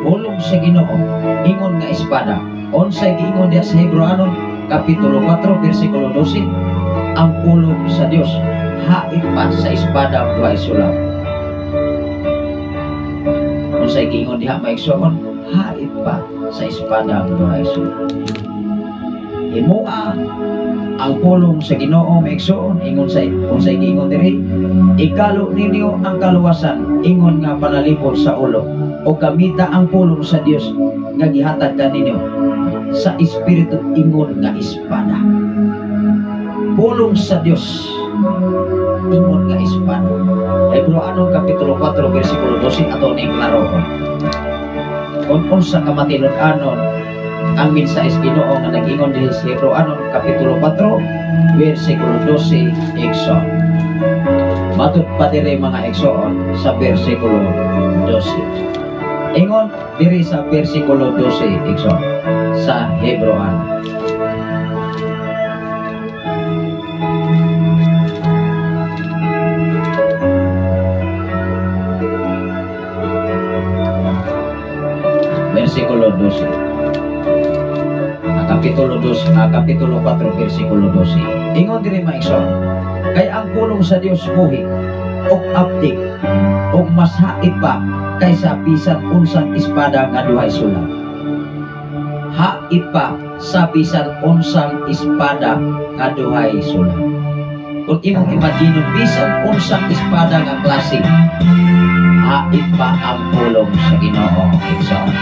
Pulong sa Ginoo ingon nga espada. Unsay giingon diha sa Hebreoanon kapitulo 4 bersikulo 12? Ang pulong sa Dios hait pa sa espada duhay sulab. Unsay giingon diha, maigsoon? Hait pa sa espada duhay sulab. Himoa ang pulong sa Ginoo, maigsoon. Ingon sa unsay giingon diri? Ikalo ninyo ang kaluwasan ingon nga panalipod sa ulo, o gamita ang pulong sa Dios nga gihatag kaninyo sa Espiritu ingon nga espada. Pulong sa Dios ingon nga espada. Hebreoanon kapitulo 4 bersikulo 12 ato ning klarohon. Kung unsa ka matinud-anon ang mensahe sa Ginoo nga nag-ingon dinhi sa Hebreoanon kapitulo 4 bersikulo 12, igsoon. Matud pa diri, mga igsoon, sa bersikulo 12. Ingon diri sa bersikulo 12, igsoon, sa Hebreoanon. versikulo 12. Kapitulo 2, Kapitulo 4, versikulo 12. Ingon diri, mga igsoon, kay ang pulong sa Dios buhi ug aptik ug mas hait pa kaysa bisan unsang espada nga duhay sulab. Hait pa sa bisan unsang espada nga duhay sulab. Kung imong imagine, bisan unsang espada nga klase, hait pa ang pulong sa Ginoo, igsoon.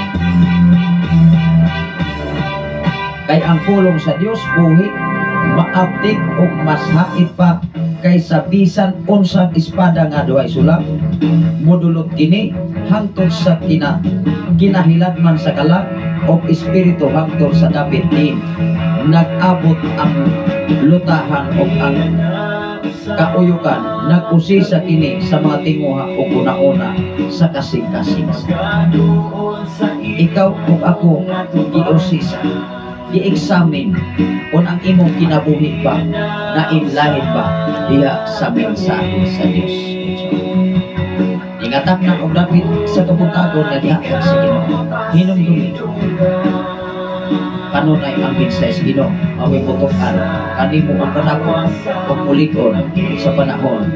Kay ang pulong sa Dios buhi, maaptik ug mas hait pa kaysa bisan unsang espada nga duhay sulab. Mudulot kini hangtod sa kinahiladman sa kalag o espiritu, hangtod sa dapit ni nag-abot ang lutahan o ang kauyukan. Nag-usisa kini sa mga tinguha o una-una sa kasing-kasing. Ikaw ug ako giusisa, gi-examine kung ang imong kinabuhi ba na inlahin ba diha sa mensahe sa Dios. Ingatak na og dapit sa kabuntagon nga gihatag sa Ginoo. Hinumdumi kanunay ang mensahe sa Ginoo mao'y mutuk-an kanimo ug kanako ug mulig-on sa panahon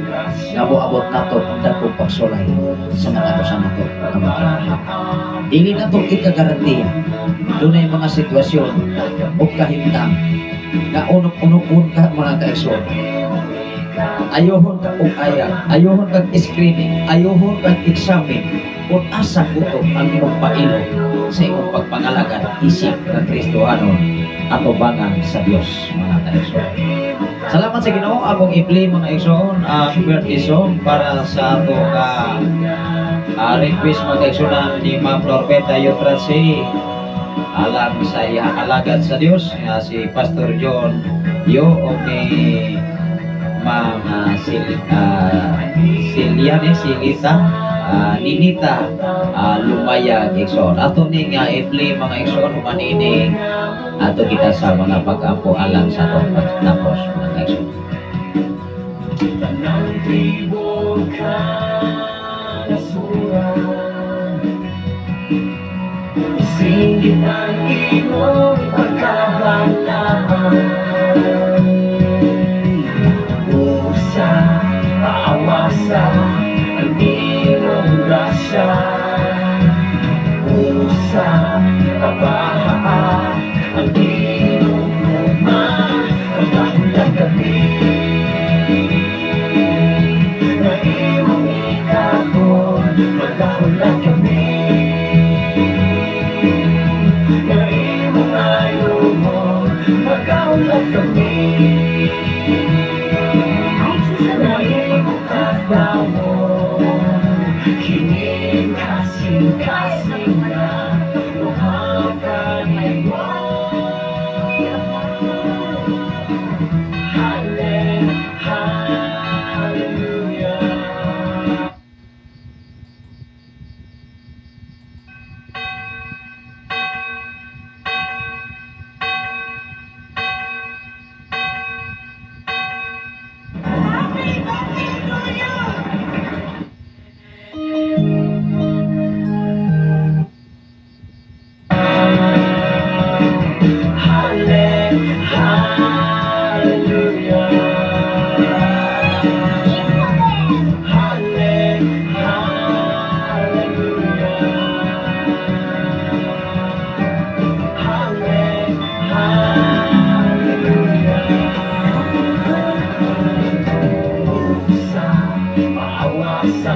nga moabot nato ang dagkong pagsulay sa matag usa nato nga mga kinabuhi. Dili nato ikagarantiya, dunay mga sitwasyon o kahimtang nga unok-unokon ka, mga kaigsoon. Ayohon ka og ayag, ayohon kag screening, ayohon kag examine kung asa kutob ang imong pailo sa imong pagpangalagad isip nga Kristohanon atubangan sa Dios, mga kaigsoon. Salamat sa Ginoo. Akong i-play, mga igsoon, ang birthday song para sa ato ka request, mga kaigsoon, ni Ma'am Lorpeta Yutrasi alang sa iyang alagad sa Dios nga si Pastor John Yo o ni Ma'am Siliane Silita Ninita Lumayag, igsoon. Ato ni nga i-play, mga igsoon, human ini ato kita sa mga pag-ampo alang sa atong pagtapos, mga igsoon. Tanang tribo kanasuran, Isinggit ang imong pagkabalaan. Usa, paawasa ang imong grasya. Usa, pabahaa ang imong gugma. Pagkahulag kami nga imong ikapon. Magkahulag kami nga imong ayuhon. Magkahulag kami nga imong kadawon. Kining kasing-kasing nga duha kanimo. Hallelujah. Hallelujah. Hallelujah. Hallelujah. Usa, paawasa.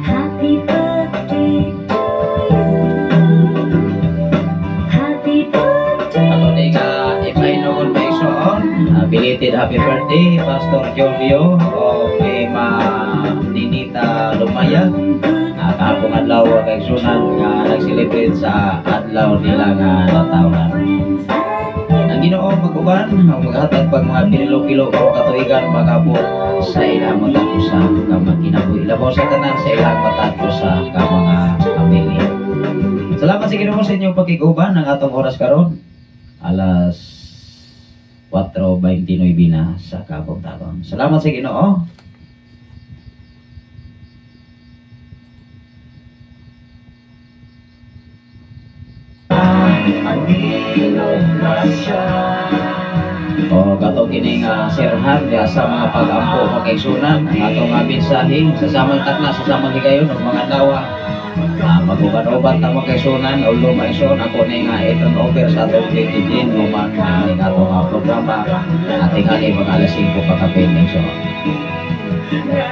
Happy birthday to you. Happy birthday. Ato ni nga ipainugon, mga igsoon. Belated happy birthday, Pastor Jovio o kay Ma Ninita Lumayag. Kahapong adlaw, kaigsunan, nga nag-celebrate sa adlaw nila nga natawhan. Ang Ginoo mag-uban, ang maghatag pag mga pinilo-pilo ka katuigan makabot sa ilang matag usa ka mga kinabuhi. Labaw sa tanan, sa ilang matag usa ka mga pamilya. Salamat sa Ginoo sa inyong pakiguban ang atong oras karon. Alas 4:29 na sa kabuntagon. Salamat sa Ginoo. Anino na siya. O kato kini nga sirhan diha sa mga pag-ampo, mga kaigsunan, ang atong nga mensahe sa samang takna, sa samang higayon ug mga adlaw. Maguban-uban ta, mga kaigsunan, although maigsoon ako ni nga i-turn over sa atong KTG human ning atong programa ating mga alas 5 pakapin, igsoon.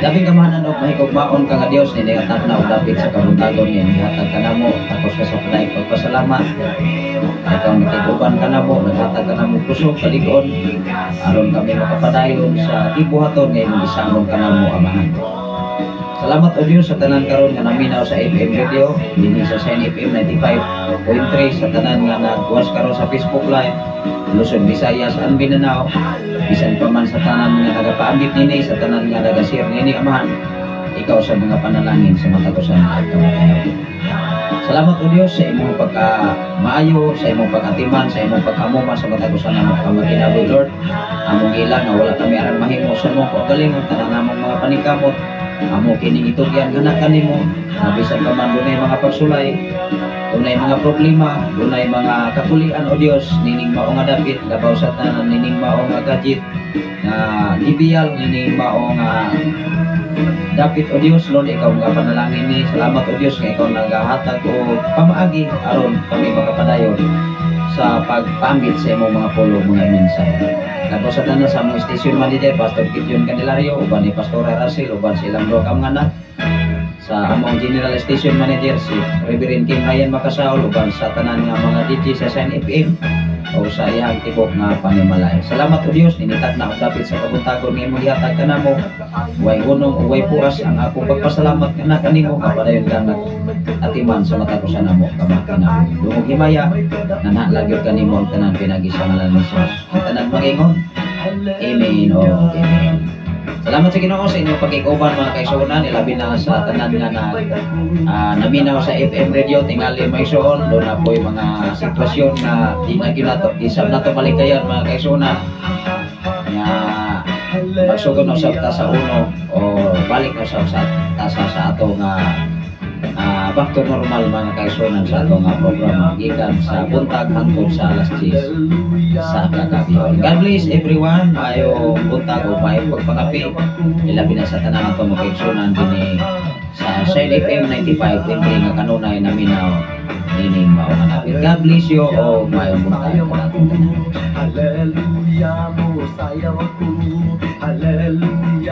Labing kamahanan og mahigugmaon ka nga Dios, nini nga takna og dapit sa kabuntagon nga gihatag kanamo, takos ka sa padayon pagpasalamat. Ikaw nakig-uban kanamo, naghatag kanamo kusog, kalig-on aron kami makapadayon sa gibuhaton nga imong gisamon kanamo, Amahan. Salamat o Dios sa tanan karon nga naminaw sa FM radio dinhi sa Shine FM 95.3, sa tanan nga nagwas karon sa Facebook Live, Luzon, Visayas and Mindanao, bisan pa man sa tanan nga nagapaambit nini, sa tanan nga naga-share nini, Amahan. Ikaw sa mga panalangin sa matag usa at kamatinaw. Salamat o Dios sa imong pagka maayo, sa imong pagkatiman, sa imong pagkamuma sa matag usa namo ka magkinabuhi, Lord. Among giila nga wala kami aran mahimo sa imong kaugalingon, tanan namong mga paningkamot. Amo kining itugyan nga kanimo, na bisan pa man dunay mga pagsulay, dunay mga problema, dunay mga kakulian, o Dios, nining mao nga dapit, labaw sa tanan nining mao nga gadget nga gibiyal, nining mao nga dapit, o Dios, Lord, ikaw nga panalangin ni. Salamat, o Dios, nga ikaw nagahatag og pamaagi aron kami makapadayon sa pagpambit sa imong mga pulo, mga mensahe. Labaw sa tanan sa among station manager, Pastor Gideon Candelario, uban ni Pastor Russell, uban sa ilang duha ka mga anak, sa among general station manager si Reverend Kim Ryan Makasaol, uban sa tanan nga mga DJ sa Shine FM o sa iyang tibok nga panimalay. Salamat o Dios, ninitak na og dapit sa kabuntagon nga imong gihatag kanamo. Way hunong o way puas ang akong pagpasalamat nga na kanimo, kapadayon kang atiman sa matag usa namo ka mga. Dungog himaya na nalagyod kanimo ang tanan pinagi sa ngalan ni Jesus. Ang tanan magingon, Amen o Amen. Salamat sa Ginoo sa inyong pagkikuban, mga kaigsuonan, ilabi na sa tanan nga na naminaw sa FM radio tingali, maigsoon. Duna poy mga sitwasyon na di na gyud nato, di sab nato malikayan, mga kaigsuonan, nga magsugod na usab ta sa uno o balik na usab sa ta sa ato nga back to normal, mga kaigsuonan, sa ato nga programa gikan sa buntag hangtod sa alas 10 sa kagabi. God bless everyone. Maayong buntag o maayong pagpangapi. Ilabi na sa tanan ato mga kaigsuonan dinhi sa Shine FM 95.3 nga kanunay naminaw nining mao nga dapit. God bless you o maayong buntag kanatong tanan. Hallelujah, mo sayaw ako. Hallelujah.